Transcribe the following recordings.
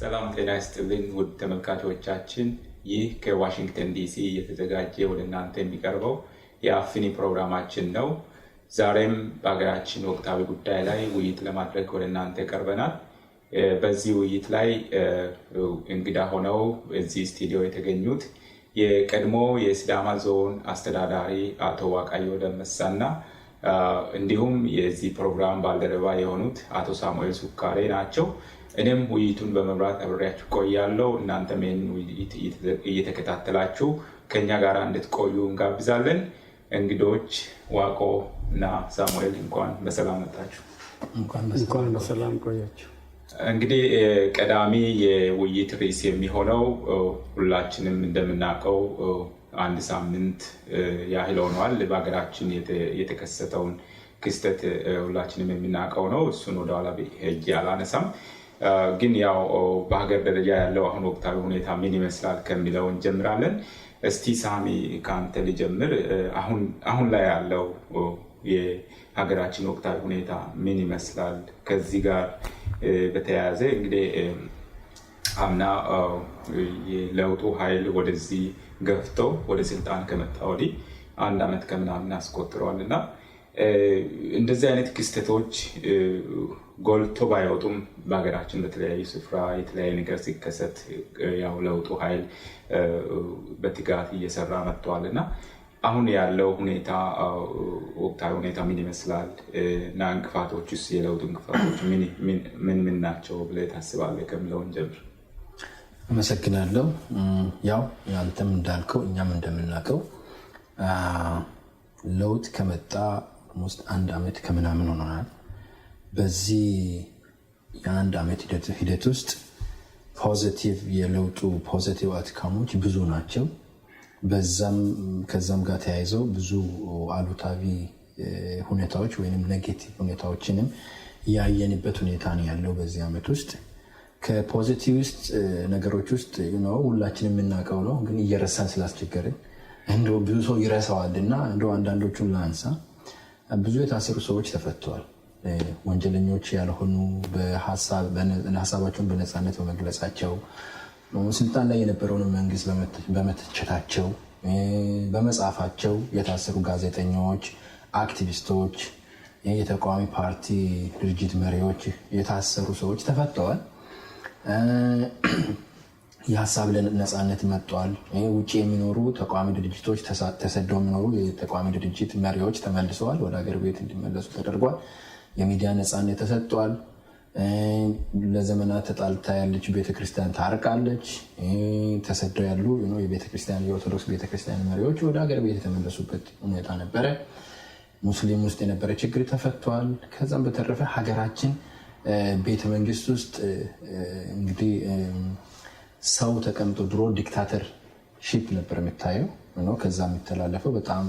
ሰላም ጤና ይስጥልኝ ውድ ተመልካቾቻችን፣ ይህ ከዋሽንግተን ዲሲ እየተዘጋጀ ወደ እናንተ የሚቀርበው የአፍኒ ፕሮግራማችን ነው። ዛሬም በሀገራችን ወቅታዊ ጉዳይ ላይ ውይይት ለማድረግ ወደ እናንተ ቀርበናል። በዚህ ውይይት ላይ እንግዳ ሆነው እዚህ ስቱዲዮ የተገኙት የቀድሞ የሲዳማ ዞን አስተዳዳሪ አቶ ዋቃዮ ደመሳና እንዲሁም የዚህ ፕሮግራም ባልደረባ የሆኑት አቶ ሳሙኤል ሱካሬ ናቸው። እኔም ውይይቱን በመምራት አብሬያችሁ ቆያለሁ። እናንተም ይህን ውይይት እየተከታተላችሁ ከኛ ጋር እንድትቆዩ እንጋብዛለን። እንግዶች ዋቆ እና ሳሙኤል እንኳን በሰላም መጣችሁ። እንኳን በሰላም ቆያችሁ። እንግዲህ ቀዳሚ የውይይት ርዕስ የሚሆነው ሁላችንም እንደምናውቀው አንድ ሳምንት ያህል ሆኗል። በሀገራችን የተከሰተውን ክስተት ሁላችንም የምናውቀው ነው። እሱን ወደኋላ ሄጄ አላነሳም። ግን ያው በሀገር ደረጃ ያለው አሁን ወቅታዊ ሁኔታ ምን ይመስላል ከሚለው እንጀምራለን። እስቲ ሳሚ ከአንተ ልጀምር። አሁን ላይ ያለው የሀገራችን ወቅታዊ ሁኔታ ምን ይመስላል? ከዚህ ጋር በተያያዘ እንግዲህ አምና የለውጡ ኃይል ወደዚህ ገፍቶ ወደ ስልጣን ከመጣ ወዲህ አንድ ዓመት ከምናምን አስቆጥረዋል እና እንደዚህ አይነት ክስተቶች ጎልቶ ባይወጡም በሀገራችን በተለያዩ ስፍራ የተለያዩ ነገር ሲከሰት ያው ለውጡ ኃይል በትጋት እየሰራ መጥተዋል እና አሁን ያለው ሁኔታ ወቅታዊ ሁኔታ ምን ይመስላል እና እንቅፋቶችስ የለውጡ እንቅፋቶች ምን ምን ናቸው ብለህ ታስባለህ ከሚለውን ጀምር። አመሰግናለሁ። ያው አንተም እንዳልከው እኛም እንደምናውቀው ለውጥ ከመጣ ውስጥ አንድ ዓመት ከምናምን ሆኖናል። በዚህ የአንድ ዓመት ሂደት ውስጥ positive የለውጡ positive outcome ኦች ብዙ ናቸው። ከዛም ጋር ተያይዘው ብዙ አሉታዊ ሁኔታዎች ወይም negative ሁኔታዎችንም ያየንበት ሁኔታ ነው ያለው በዚህ ዓመት ውስጥ። ከ positive ውስጥ ነገሮች ውስጥ ሁላችንም የምናውቀው ነው፣ ግን እየረሳን ስላስቸገርን እንደው ብዙ ሰው ይረሳዋል እና እንደው አንዳንዶቹን ላንሳ። ብዙ የታሰሩ ሰዎች ተፈተዋል። ወንጀለኞች ያልሆኑ ሀሳባቸውን በነፃነት በመግለጻቸው፣ ስልጣን ላይ የነበረውን መንግስት በመተቸታቸው፣ በመጻፋቸው የታሰሩ ጋዜጠኞች፣ አክቲቪስቶች፣ የተቃዋሚ ፓርቲ ድርጅት መሪዎች የታሰሩ ሰዎች ተፈተዋል። የሀሳብ ነፃነት መጥቷል። ውጭ የሚኖሩ ተቃዋሚ ድርጅቶች፣ ተሰደው የሚኖሩ የተቃዋሚ ድርጅት መሪዎች ተመልሰዋል፣ ወደ ሀገር ቤት እንዲመለሱ ተደርጓል። የሚዲያ ነፃነት ተሰጥቷል። ለዘመናት ተጣልታ ያለች ቤተክርስቲያን ታርቃለች። ተሰደው ያሉ የቤተክርስቲያን የኦርቶዶክስ ቤተክርስቲያን መሪዎች ወደ ሀገር ቤት የተመለሱበት ሁኔታ ነበረ። ሙስሊም ውስጥ የነበረ ችግር ተፈቷል። ከዛም በተረፈ ሀገራችን ቤተመንግስት ውስጥ እንግዲህ ሰው ተቀምጦ ድሮ dictatorship ነበር የሚታየው። ከዛ የሚተላለፈው በጣም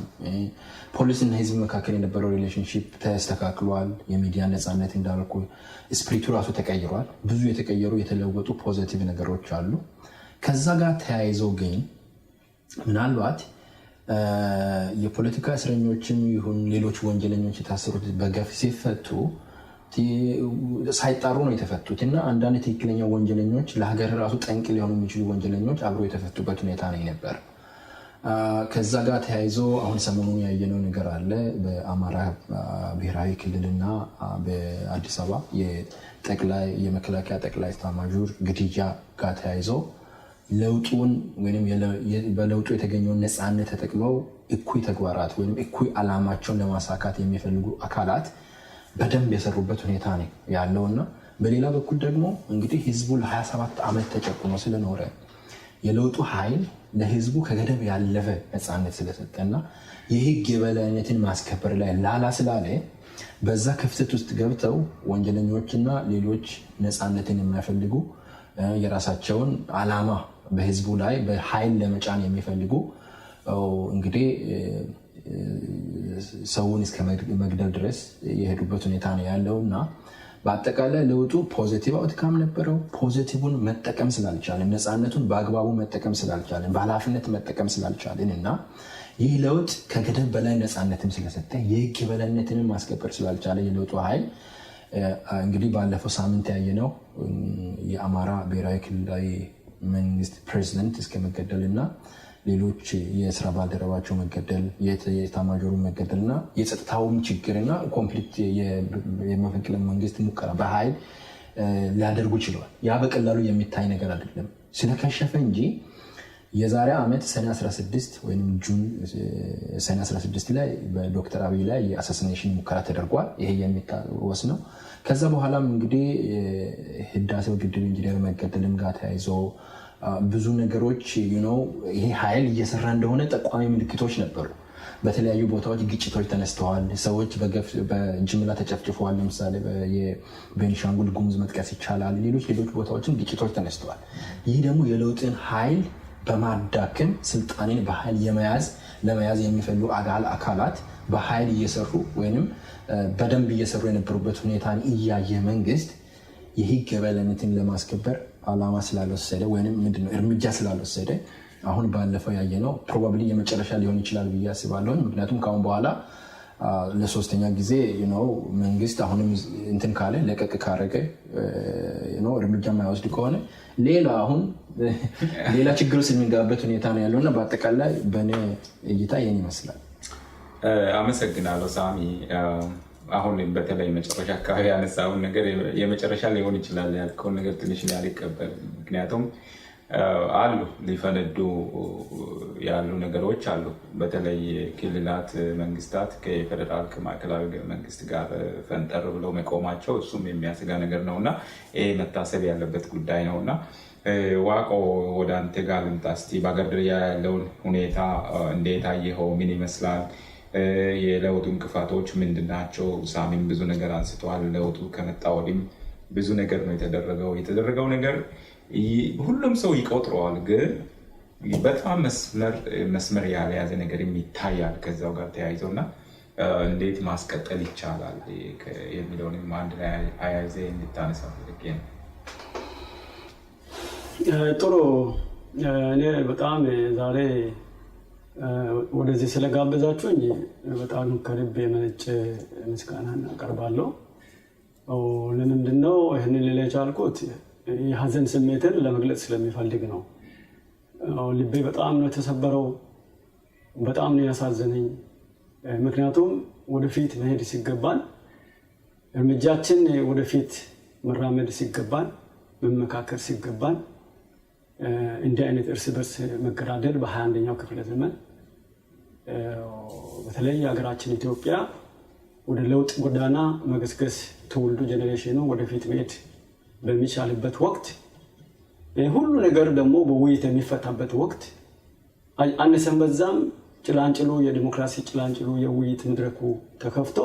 ፖሊስና ህዝብ መካከል የነበረው relationship ተስተካክሏል። የሚዲያ ነፃነት እንዳልኩ spirit ኡ ራሱ ተቀይሯል። ብዙ የተቀየሩ የተለወጡ positive ነገሮች አሉ። ከዛ ጋር ተያይዘው ግን ምናልባት የፖለቲካ እስረኞችም ይሁን ሌሎች ወንጀለኞች የታሰሩት በገፍ ሲፈቱ ሳይጣሩ ነው የተፈቱት እና አንዳንድ ትክክለኛ ወንጀለኞች፣ ለሀገር ራሱ ጠንቅ ሊሆኑ የሚችሉ ወንጀለኞች አብሮ የተፈቱበት ሁኔታ ነው ነበር። ከዛ ጋር ተያይዞ አሁን ሰሞኑን ያየነው ነገር አለ። በአማራ ብሔራዊ ክልልና በአዲስ አበባ የጠቅላይ የመከላከያ ጠቅላይ ኤታማዦር ግድያ ጋር ተያይዞ ለውጡን ወይም በለውጡ የተገኘውን ነፃነት ተጠቅመው እኩይ ተግባራት ወይም እኩይ ዓላማቸውን ለማሳካት የሚፈልጉ አካላት በደንብ የሰሩበት ሁኔታ ነው ያለውና በሌላ በኩል ደግሞ እንግዲህ ህዝቡ ለ27 ዓመት ተጨቁኖ ስለኖረ የለውጡ ኃይል ለህዝቡ ከገደብ ያለፈ ነፃነት ስለሰጠና የህግ የበላይነትን ማስከበር ላይ ላላ ስላለ በዛ ክፍተት ውስጥ ገብተው ወንጀለኞችና ሌሎች ነፃነትን የማይፈልጉ፣ የራሳቸውን ዓላማ በህዝቡ ላይ በኃይል ለመጫን የሚፈልጉ እንግዲህ ሰውን እስከ መግደል ድረስ የሄዱበት ሁኔታ ነው ያለው እና በአጠቃላይ ለውጡ positive outcome ነበረው። Positive ን መጠቀም ስላልቻለን፣ ነፃነቱን በአግባቡ መጠቀም ስላልቻለን፣ በኃላፊነት መጠቀም ስላልቻለን እና ይህ ለውጥ ከገደብ በላይ ነፃነትም ስለሰጠ የህግ የበላይነትንም ማስከበር ስላልቻለ የለውጡ ኃይል እንግዲህ ባለፈው ሳምንት ያየነው የአማራ ብሔራዊ ክልላዊ መንግስት ፕሬዚደንት እስከ መገደል እና ሌሎች የስራ ባልደረባቸው መገደል፣ የኤታማዦሩ መገደል እና የጸጥታውም ችግርና complete የመፈንቅለ መንግስት ሙከራ በኃይል ሊያደርጉ ችለዋል። ያ በቀላሉ የሚታይ ነገር አይደለም። ስለከሸፈ እንጂ የዛሬ ዓመት ሰኔ 16 ወይም June ሰኔ 16 ላይ በዶክተር አብይ ላይ የ assassination ሙከራ ተደርጓል። ይሄ የሚታወስ ነው። ከዛ በኋላም እንግዲህ ህዳሴው ግድብ ኢንጂነር መገደልም ጋር ተያይዞ ብዙ ነገሮች ይሄ ኃይል እየሰራ እንደሆነ ጠቋሚ ምልክቶች ነበሩ። በተለያዩ ቦታዎች ግጭቶች ተነስተዋል። ሰዎች በጅምላ ተጨፍጭፈዋል። ለምሳሌ የቤኒሻንጉል ጉሙዝ መጥቀስ ይቻላል። ሌሎች ሌሎች ቦታዎችም ግጭቶች ተነስተዋል። ይህ ደግሞ የለውጥን ኃይል በማዳከም ስልጣኔን በኃይል የመያዝ ለመያዝ የሚፈልጉ አካላት በኃይል እየሰሩ ወይም በደንብ እየሰሩ የነበሩበት ሁኔታን እያየ መንግስት የህግ የበላይነትን ለማስከበር ዓላማ ስላልወሰደ ወይም ምንድነው እርምጃ ስላልወሰደ አሁን ባለፈው ያየነው probably የመጨረሻ ሊሆን ይችላል ብዬ አስባለሁ። ምክንያቱም ከአሁን በኋላ ለሶስተኛ ጊዜ መንግስት አሁንም እንትን ካለ፣ ለቀቅ ካረገ፣ እርምጃ የማይወስድ ከሆነ ሌላ አሁን ሌላ ችግር ውስጥ የሚገባበት ሁኔታ ነው ያለው እና በአጠቃላይ በእኔ እይታ ይህን ይመስላል። አመሰግናለሁ ሳሚ። አሁን በተለይ መጨረሻ አካባቢ ያነሳውን ነገር፣ የመጨረሻ ሊሆን ይችላል ያልከውን ነገር ትንሽ አልቀበልም። ምክንያቱም አሉ፣ ሊፈነዱ ያሉ ነገሮች አሉ። በተለይ ክልላት መንግስታት ከፌደራል ከማዕከላዊ መንግስት ጋር ፈንጠር ብለው መቆማቸው እሱም የሚያሰጋ ነገር ነው እና ይሄ መታሰብ ያለበት ጉዳይ ነው። እና ዋቆ፣ ወደ አንተ ጋር ልምጣ እስቲ። በሀገር ደረጃ ያለውን ሁኔታ እንዴት አየኸው? ምን ይመስላል? የለውጡ እንቅፋቶች ምንድን ናቸው? ሳሚም ብዙ ነገር አንስተዋል። ለውጡ ከመጣ ወዲህም ብዙ ነገር ነው የተደረገው። የተደረገው ነገር ሁሉም ሰው ይቆጥረዋል፣ ግን በጣም መስመር ያልያዘ ነገርም ይታያል። ከዛው ጋር ተያይዘው እና እንዴት ማስቀጠል ይቻላል የሚለውንም አንድ ላይ አያይዘህ እንድታነሳ ፈልጌ ነው። ጥሩ። እኔ በጣም ዛሬ ወደዚህ ስለጋበዛችሁኝ በጣም ከልብ የመነጨ ምስጋና አቀርባለሁ። ለምንድን ነው ይህንን ልል የቻልኩት? የሀዘን ስሜትን ለመግለጽ ስለሚፈልግ ነው። ልቤ በጣም ነው የተሰበረው። በጣም ነው ያሳዘነኝ። ምክንያቱም ወደፊት መሄድ ሲገባን፣ እርምጃችን ወደፊት መራመድ ሲገባን፣ መመካከር ሲገባን፣ እንዲህ አይነት እርስ በርስ መገዳደል በ21ኛው ክፍለ ዘመን፣ በተለይ ሀገራችን ኢትዮጵያ ወደ ለውጥ ጎዳና መገስገስ፣ ትውልዱ generation ኑ ወደፊት መሄድ በሚቻልበት ወቅት፣ ሁሉ ነገር ደግሞ በውይይት የሚፈታበት ወቅት፣ አነሰም በዛም ጭላንጭሉ የዲሞክራሲ ጭላንጭሉ የውይይት መድረኩ ተከፍቶ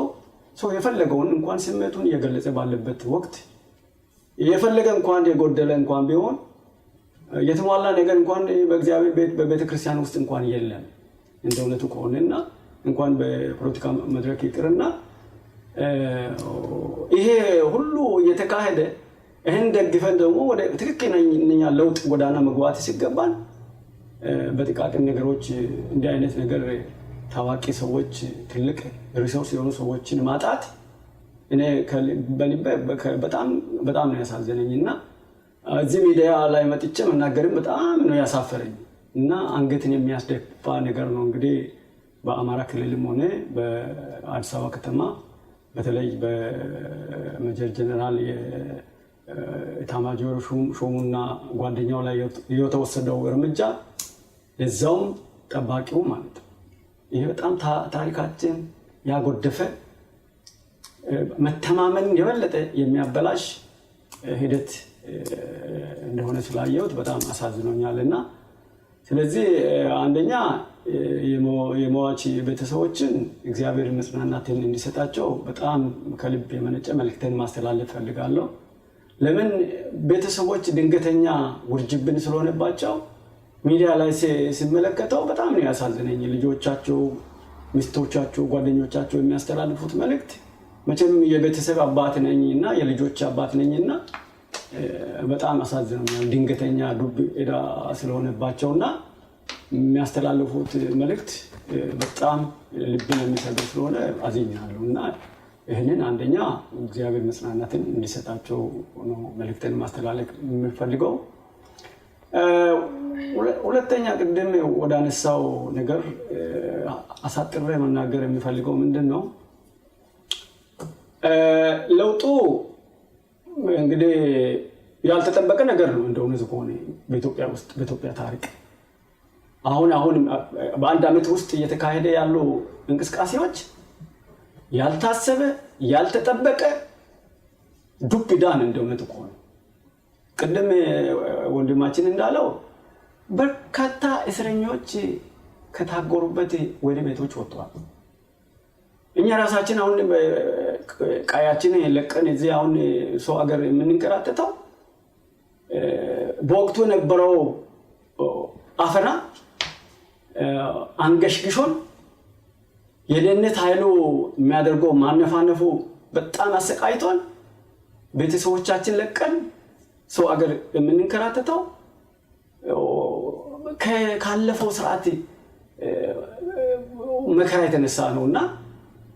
ሰው የፈለገውን እንኳን ስሜቱን እየገለጸ ባለበት ወቅት፣ የፈለገ እንኳን የጎደለ እንኳን ቢሆን፣ የተሟላ ነገር እንኳን በእግዚአብሔር ቤት በቤተ ክርስቲያን ውስጥ እንኳን የለም እንደ እውነቱ ከሆነና እንኳን በፖለቲካ መድረክ ይቅርና ይሄ ሁሉ እየተካሄደ ይህን ደግፈን ደግሞ ወደ ትክክለኛ ለውጥ ጎዳና መግባት ሲገባን በጥቃቅን ነገሮች እንዲህ አይነት ነገር፣ ታዋቂ ሰዎች፣ ትልቅ resource የሆኑ ሰዎችን ማጣት እኔ በልቤ በጣም በጣም ነው ያሳዘነኝ እና እዚህ ሚዲያ ላይ መጥቼ መናገርም በጣም ነው ያሳፈረኝ እና አንገትን የሚያስደፋ ነገር ነው። እንግዲህ በአማራ ክልልም ሆነ በአዲስ አበባ ከተማ በተለይ በሜጀር ጀነራል ኤታማዦር ሹሙና ጓደኛው ላይ የተወሰደው እርምጃ፣ ለዛውም ጠባቂው ማለት ነው። ይሄ በጣም ታሪካችን ያጎደፈ፣ መተማመንን የበለጠ የሚያበላሽ ሂደት እንደሆነ ስላየሁት በጣም አሳዝኖኛል። እና ስለዚህ አንደኛ የሟች ቤተሰቦችን እግዚአብሔር መጽናናትን እንዲሰጣቸው በጣም ከልብ የመነጨ መልእክቴን ማስተላለፍ ፈልጋለሁ። ለምን ቤተሰቦች ድንገተኛ ውርጅብን ስለሆነባቸው ሚዲያ ላይ ሲመለከተው በጣም ነው ያሳዝነኝ። ልጆቻቸው፣ ሚስቶቻቸው፣ ጓደኞቻቸው የሚያስተላልፉት መልእክት፣ መቼም የቤተሰብ አባት ነኝ እና የልጆች አባት ነኝ እና በጣም አሳዝኖኛል። ድንገተኛ ዱብ ዕዳ ስለሆነባቸው እና የሚያስተላልፉት መልእክት በጣም ልብን የሚሰብር ስለሆነ አዝኛለሁ እና ይህንን አንደኛ እግዚአብሔር መጽናናትን እንዲሰጣቸው ነው መልእክትን ማስተላለፍ የምፈልገው። ሁለተኛ ቅድም ወደ አነሳው ነገር አሳጥሬ መናገር የሚፈልገው ምንድን ነው፣ ለውጡ እንግዲህ ያልተጠበቀ ነገር ነው። እንደ እውነቱ ከሆነ በኢትዮጵያ ውስጥ፣ በኢትዮጵያ ታሪክ አሁን አሁን በአንድ ዓመት ውስጥ እየተካሄደ ያሉ እንቅስቃሴዎች ያልታሰበ፣ ያልተጠበቀ ዱብ እዳ ነው። እንደ እውነቱ ከሆነ ቅድም ወንድማችን እንዳለው በርካታ እስረኞች ከታጎሩበት ወህኒ ቤቶች ወጥተዋል። እኛ ራሳችን አሁን ቀያችን ለቀን እዚህ አሁን ሰው ሀገር የምንንከራተተው በወቅቱ የነበረው አፈና አንገሽግሾን፣ የደህንነት ኃይሉ የሚያደርገው ማነፋነፉ በጣም አሰቃይቶን፣ ቤተሰቦቻችን ለቀን ሰው አገር የምንንከራተተው ካለፈው ስርዓት መከራ የተነሳ ነው። እና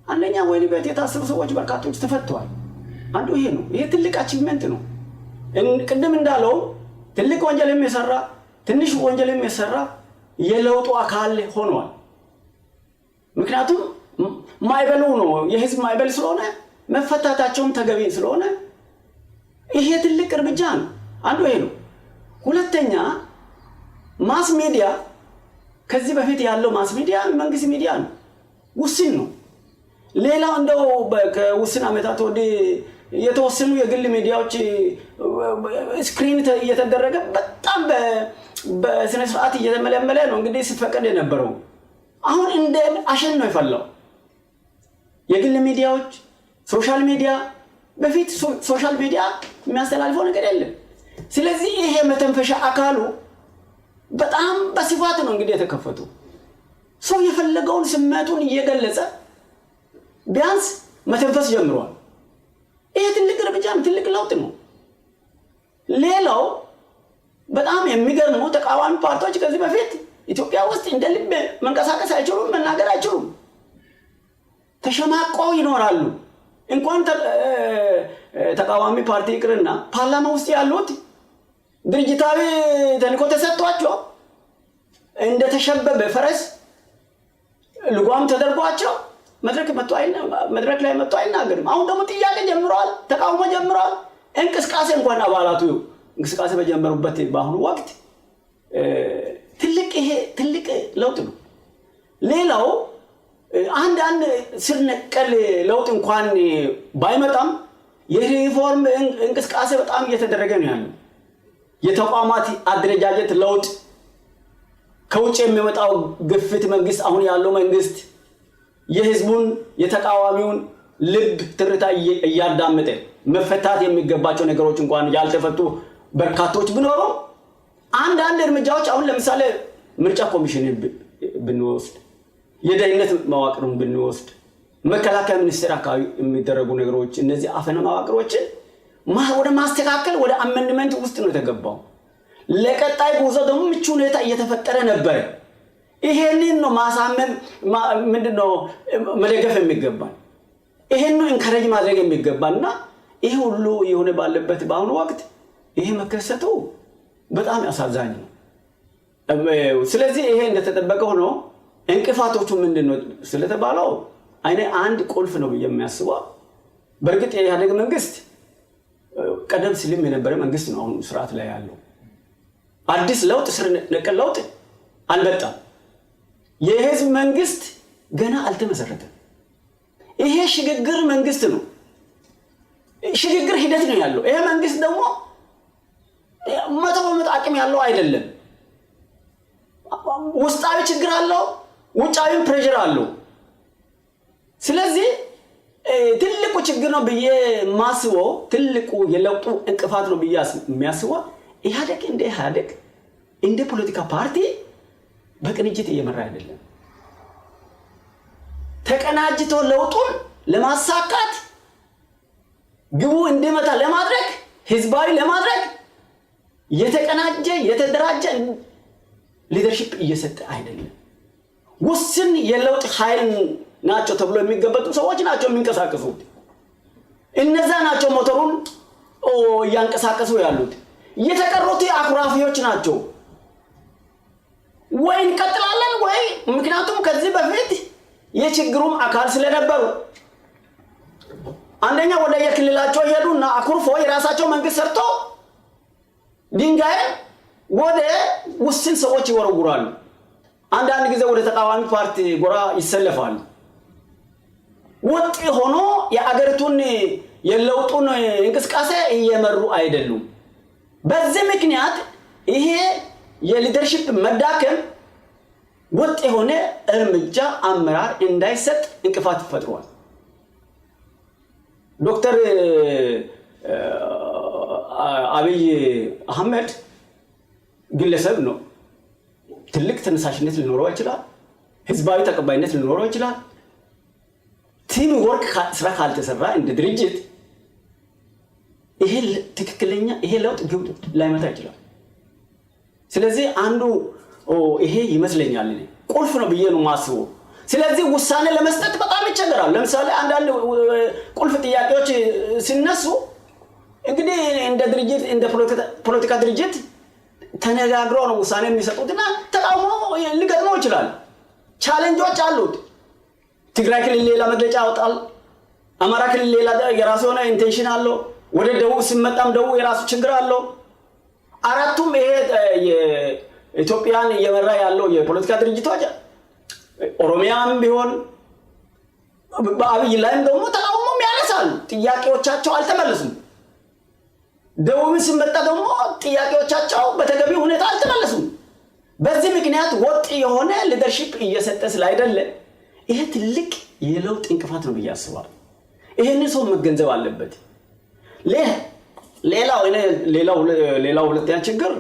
አንደኛ ወህኒ ቤት የታሰሩ ሰዎች በርካቶች ተፈተዋል። አንዱ ይሄ ነው። ይሄ ትልቅ achievement ነው። ቅድም እንዳለው ትልቅ ወንጀል የሚሰራ፣ ትንሽ ወንጀል የሚሰራ የለውጡ አካል ሆኗል። ምክንያቱም ማዕበሉ ነው፣ የህዝብ ማዕበል ስለሆነ፣ መፈታታቸውም ተገቢ ስለሆነ ይሄ ትልቅ እርምጃ ነው። አንዱ ይሄ ነው። ሁለተኛ mass media፣ ከዚህ በፊት ያለው mass media መንግስት ሚዲያ ነው፣ ውስን ነው። ሌላው እንደው ከውስን ዓመታት ወዲህ የተወሰኑ የግል ሚዲያዎች screen እየተደረገ፣ በጣም በስነ ስርዓት እየተመለመለ ነው እንግዲህ ሲፈቀድ የነበረው። አሁን እንደ አሸን ነው የፈላው። የግል ሚዲያዎች፣ social media፣ በፊት social media የሚያስተላልፈው ነገር የለም። ስለዚህ ይሄ መተንፈሻ አካሉ በጣም በስፋት ነው እንግዲህ የተከፈቱ። ሰው የፈለገውን ስሜቱን እየገለጸ ቢያንስ መተንፈስ ጀምሯል። ይሄ ትልቅ እርምጃ ነው፣ ትልቅ ለውጥ ነው። ሌላው በጣም የሚገርመው ተቃዋሚ ፓርቲዎች ከዚህ በፊት ኢትዮጵያ ውስጥ እንደ ልብ መንቀሳቀስ አይችሉም፣ መናገር አይችሉም። ተሸማቀው ይኖራሉ። እንኳን ተቃዋሚ ፓርቲ ይቅርና ፓርላማ ውስጥ ያሉት ድርጅታዊ ተልዕኮ ተሰጥቷቸው እንደተሸበበ ፈረስ ልጓም ተደርጓቸው መድረክ ላይ መጥቶ አይናገርም። አሁን ደግሞ ጥያቄ ጀምረዋል፣ ተቃውሞ ጀምረዋል። እንቅስቃሴ እንኳን አባላቱ እንቅስቃሴ በጀመሩበት በአሁኑ ወቅት ትልቅ ይሄ ትልቅ ለውጥ ነው። ሌላው አንድ አንድ ስር ነቀል ለውጥ እንኳን ባይመጣም የሪፎርም እንቅስቃሴ በጣም እየተደረገ ነው ያለው። የተቋማት አደረጃጀት ለውጥ፣ ከውጭ የሚመጣው ግፊት፣ መንግስት፣ አሁን ያለው መንግስት የህዝቡን የተቃዋሚውን ልብ ትርታ እያዳመጠ መፈታት የሚገባቸው ነገሮች እንኳን ያልተፈቱ በርካቶች ቢኖሩ አንዳንድ እርምጃዎች፣ አሁን ለምሳሌ ምርጫ ኮሚሽን ብንወስድ፣ የደህንነት መዋቅርን ብንወስድ፣ መከላከያ ሚኒስቴር አካባቢ የሚደረጉ ነገሮች፣ እነዚህ አፈና መዋቅሮችን ወደ ማስተካከል፣ ወደ amendment ውስጥ ነው የተገባው። ለቀጣይ ጉዞ ደግሞ ምቹ ሁኔታ እየተፈጠረ ነበረ። ይሄንን ነው ማሳመን፣ ምንድን ነው መደገፍ የሚገባን፣ ይሄን ነው encourage ማድረግ የሚገባን። እና ይሄ ሁሉ የሆነ ባለበት በአሁኑ ወቅት ይሄ መከሰቱ በጣም አሳዛኝ ነው። ስለዚህ ይሄ እንደተጠበቀ ሆኖ እንቅፋቶቹ ምንድን ነው ስለተባለው እኔ አንድ ቁልፍ ነው ብዬ የሚያስበው፣ በእርግጥ የኢህአዴግ መንግስት ቀደም ሲልም የነበረ መንግስት ነው። አሁን ስርዓት ላይ ያለው አዲስ ለውጥ፣ ስር ነቀል ለውጥ አልመጣም። የህዝብ መንግስት ገና አልተመሰረተም። ይሄ ሽግግር መንግስት ነው። ሽግግር ሂደት ነው ያለው። ይሄ መንግስት ደግሞ 100% አቅም ያለው አይደለም። ውስጣዊ ችግር አለው፣ ውጫዊም pressure አለው። ስለዚህ ትልቁ ችግር ነው ብዬ ማስበው፣ ትልቁ የለውጡ እንቅፋት ነው ብዬ የሚያስበው ኢህአዴግ እንደ ኢህአዴግ እንደ ፖለቲካ ፓርቲ በቅንጅት እየመራ አይደለም። ተቀናጅቶ ለውጡን ለማሳካት፣ ግቡ እንዲመታ ለማድረግ፣ ህዝባዊ ለማድረግ የተቀናጀ፣ የተደራጀ leadership እየሰጠ አይደለም። ውስን የለውጥ ኃይል ናቸው ተብሎ የሚገመቱ ሰዎች ናቸው የሚንቀሳቀሱት። እነዛ ናቸው ሞተሩን እያንቀሳቀሱ ያሉት። የተቀሩት አኩራፊዎች ናቸው። ወይ እንቀጥላለን ወይ፣ ምክንያቱም ከዚህ በፊት የችግሩም አካል ስለነበሩ አንደኛ ወደ የክልላቸው ሄዱና አኩርፎ የራሳቸው መንግስት ሰርቶ ድንጋይን ወደ ውስን ሰዎች ይወረውራሉ። አንዳንድ ጊዜ ወደ ተቃዋሚ ፓርቲ ጎራ ይሰለፋሉ። ወጥ ሆኖ የአገሪቱን የለውጡን እንቅስቃሴ እየመሩ አይደሉም። በዚህ ምክንያት ይሄ የ leadership መዳከም ወጥ የሆነ እርምጃ አመራር እንዳይሰጥ እንቅፋት ፈጥሯል። ዶክተር አብይ አህመድ ግለሰብ ነው። ትልቅ ተነሳሽነት ሊኖረው ይችላል። ህዝባዊ ተቀባይነት ሊኖረው ይችላል። Team work ስራ ካልተሰራ እንደ ድርጅት ይሄ ትክክለኛ ይሄ ለውጥ ግብ ላይመታ ይችላል። ስለዚህ አንዱ ይሄ ይመስለኛል እኔ ቁልፍ ነው ብዬ ነው የማስበው። ስለዚህ ውሳኔ ለመስጠት በጣም ይቸገራል። ለምሳሌ አንዳንድ ቁልፍ ጥያቄዎች ሲነሱ እንግዲህ እንደ ድርጅት እንደ ፖለቲካ ድርጅት ተነጋግረው ነው ውሳኔ የሚሰጡትና ተቃውሞ ሊገጥመው ይችላል። Challenge ኦች አሉት። ትግራይ ክልል ሌላ መግለጫ ያወጣል። አማራ ክልል ሌላ የራሱ የሆነ intention አለው። ወደ ደቡብ ሲመጣም ደቡብ የራሱ ችግር አለው። አራቱም ይሄ ኢትዮጵያን እየመራ ያለው የፖለቲካ ድርጅቶች ኦሮሚያም ቢሆን በአብይ ላይም ደግሞ ተቃውሞም ያነሳሉ። ጥያቄዎቻቸው አልተመለሱም። ደቡብን ሲመጣ ደግሞ ጥያቄዎቻቸው በተገቢ ሁኔታ አልተመለሱም። በዚህ ምክንያት ወጥ የሆነ leadership እየሰጠ ስላይደለ ይሄ ትልቅ የለውጥ እንቅፋት ነው ብዬ አስባለሁ። ይሄንን ሰው መገንዘብ አለበት። ሌላው ሁለተኛ ችግር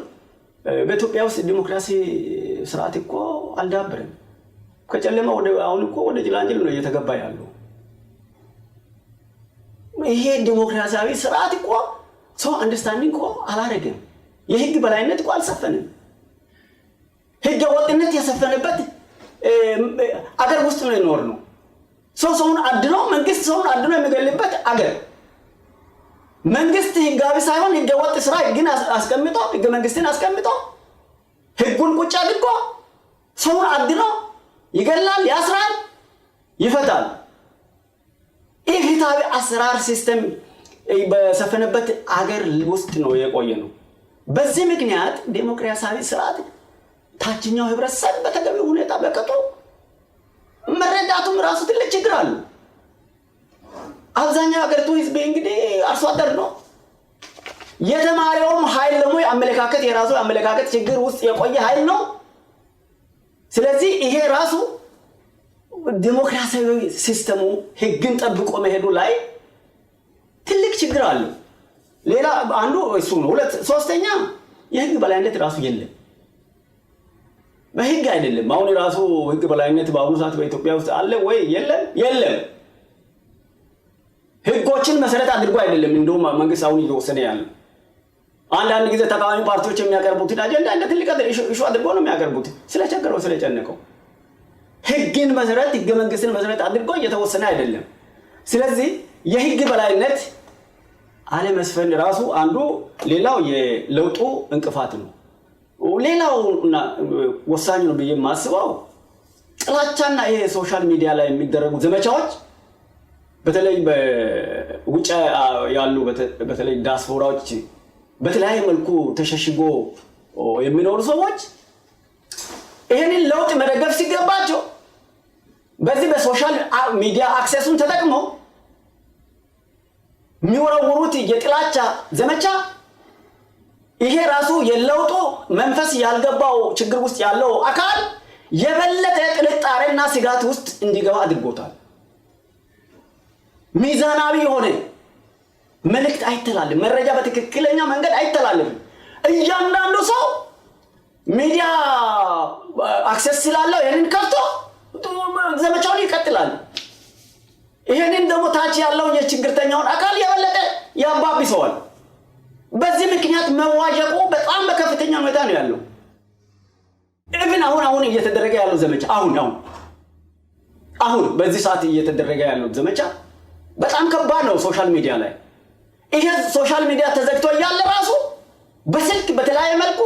በኢትዮጵያ ውስጥ ዲሞክራሲ ስርዓት እኮ አልዳበረም። ከጨለማ ወደ አሁን እኮ ወደ ጭላንጭል ነው እየተገባ ያለው። ይሄ ዲሞክራሲያዊ ስርዓት እኮ ሰው understanding እኮ አላረገም። የህግ በላይነት እኮ አልሰፈንም። ህገ ወጥነት የሰፈነበት አገር ውስጥ ነው የኖር ነው። ሰው ሰውን አድኖ መንግስት ሰውን አድኖ የሚገልበት አገር፣ መንግስት ህጋዊ ሳይሆን ህገ ወጥ ስራ ህግን አስቀምጦ፣ ህገ መንግስትን አስቀምጦ፣ ህጉን ቁጭ አድርጎ ሰውን አድኖ ይገላል፣ ያስራል፣ ይፈታል። ኢፍትሐዊ አሰራር system በሰፈነበት አገር ውስጥ ነው የቆየ ነው። በዚህ ምክንያት ዴሞክራሲያዊ ስርዓት ታችኛው ህብረተሰብ በተገቢው ሁኔታ በቅጡ መረዳቱም ራሱ ትልቅ ችግር አለ። አብዛኛው ሀገሪቱ ህዝብ እንግዲህ አርሶ አደር ነው። የተማሪውም ኃይል ደግሞ የአመለካከት የራሱ የአመለካከት ችግር ውስጥ የቆየ ኃይል ነው። ስለዚህ ይሄ ራሱ ዲሞክራሲያዊ system ኡ ህግን ጠብቆ መሄዱ ላይ ትልቅ ችግር አለው። ሌላ አንዱ እሱ ነው። ሁለት ሶስተኛ የህግ በላይነት ራሱ የለም። በህግ አይደለም። አሁን ራሱ ህግ በላይነት በአሁኑ ሰዓት በኢትዮጵያ ውስጥ አለ ወይ? የለም፣ የለም። ህጎችን መሰረት አድርጎ አይደለም እንደውም መንግስት አሁን እየወሰነ ያለው። አንዳንድ ጊዜ ተቃዋሚ ፓርቲዎች የሚያቀርቡትን አጀንዳ እንደ ትልቅ issue አድርጎ ነው የሚያቀርቡት፣ ስለቸገረው ስለጨነቀው። ህግን መሰረት ህገ መንግስትን መሰረት አድርጎ እየተወሰነ አይደለም። ስለዚህ የህግ በላይነት አለመስፈን ራሱ አንዱ ሌላው የለውጡ እንቅፋት ነው። ሌላው ወሳኝ ነው ብዬ የማስበው ጥላቻና ይሄ social media ላይ የሚደረጉ ዘመቻዎች፣ በተለይ በውጭ ያሉ በተለይ ዲያስፖራዎች በተለያየ መልኩ ተሸሽጎ የሚኖሩ ሰዎች ይህንን ለውጥ መደገፍ ሲገባቸው በዚህ በ social media access ኡን ተጠቅመው የሚወረውሩት የጥላቻ ዘመቻ ይሄ ራሱ የለውጡ መንፈስ ያልገባው ችግር ውስጥ ያለው አካል የበለጠ ጥርጣሬና ስጋት ውስጥ እንዲገባ አድርጎታል። ሚዛናዊ የሆነ መልእክት አይተላለፍም። መረጃ በትክክለኛ መንገድ አይተላለፍም። እያንዳንዱ ሰው ሚዲያ access ስላለው ይህንን ከፍቶ ዘመቻውን ይቀጥላል። ይህንን ደግሞ ታች ያለውን የችግርተኛውን አካል የበለጠ ያባብሰዋል። በዚህ ምክንያት መዋዠቁ በጣም በከፍተኛ ሁኔታ ነው ያለው። Even አሁን አሁን እየተደረገ ያለው ዘመቻ፣ አሁን አሁን አሁን በዚህ ሰዓት እየተደረገ ያለው ዘመቻ በጣም ከባድ ነው። Social media ላይ ይሄ social media ተዘግቶ እያለ ራሱ በስልክ በተለያየ መልኩ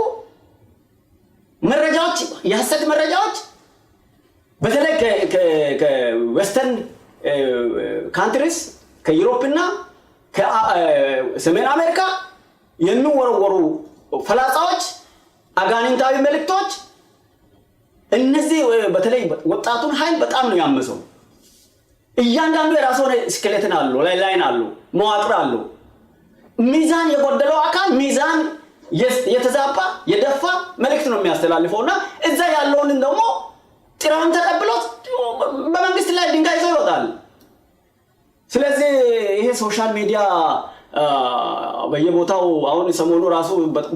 መረጃዎች፣ የሐሰት መረጃዎች በተለይ ከ western countries፣ ከ Europe እና ከሰሜን አሜሪካ የሚወረወሩ ፍላጻዎች፣ አጋንንታዊ መልእክቶች፣ እነዚህ በተለይ ወጣቱን ኃይል በጣም ነው ያመሰው። እያንዳንዱ የራሱ የሆነ skeleton አለው፣ line አለው፣ መዋቅር አለው። ሚዛን የጎደለው አካል ሚዛን የተዛባ የደፋ መልእክት ነው የሚያስተላልፈው እና እዛ ያለውን ደግሞ ጥራውን ተቀብሎት በመንግስት ላይ ድንጋይ ይዞ ይወጣል። ስለዚህ ይሄ social media በየቦታው አሁን ሰሞኑ ራሱ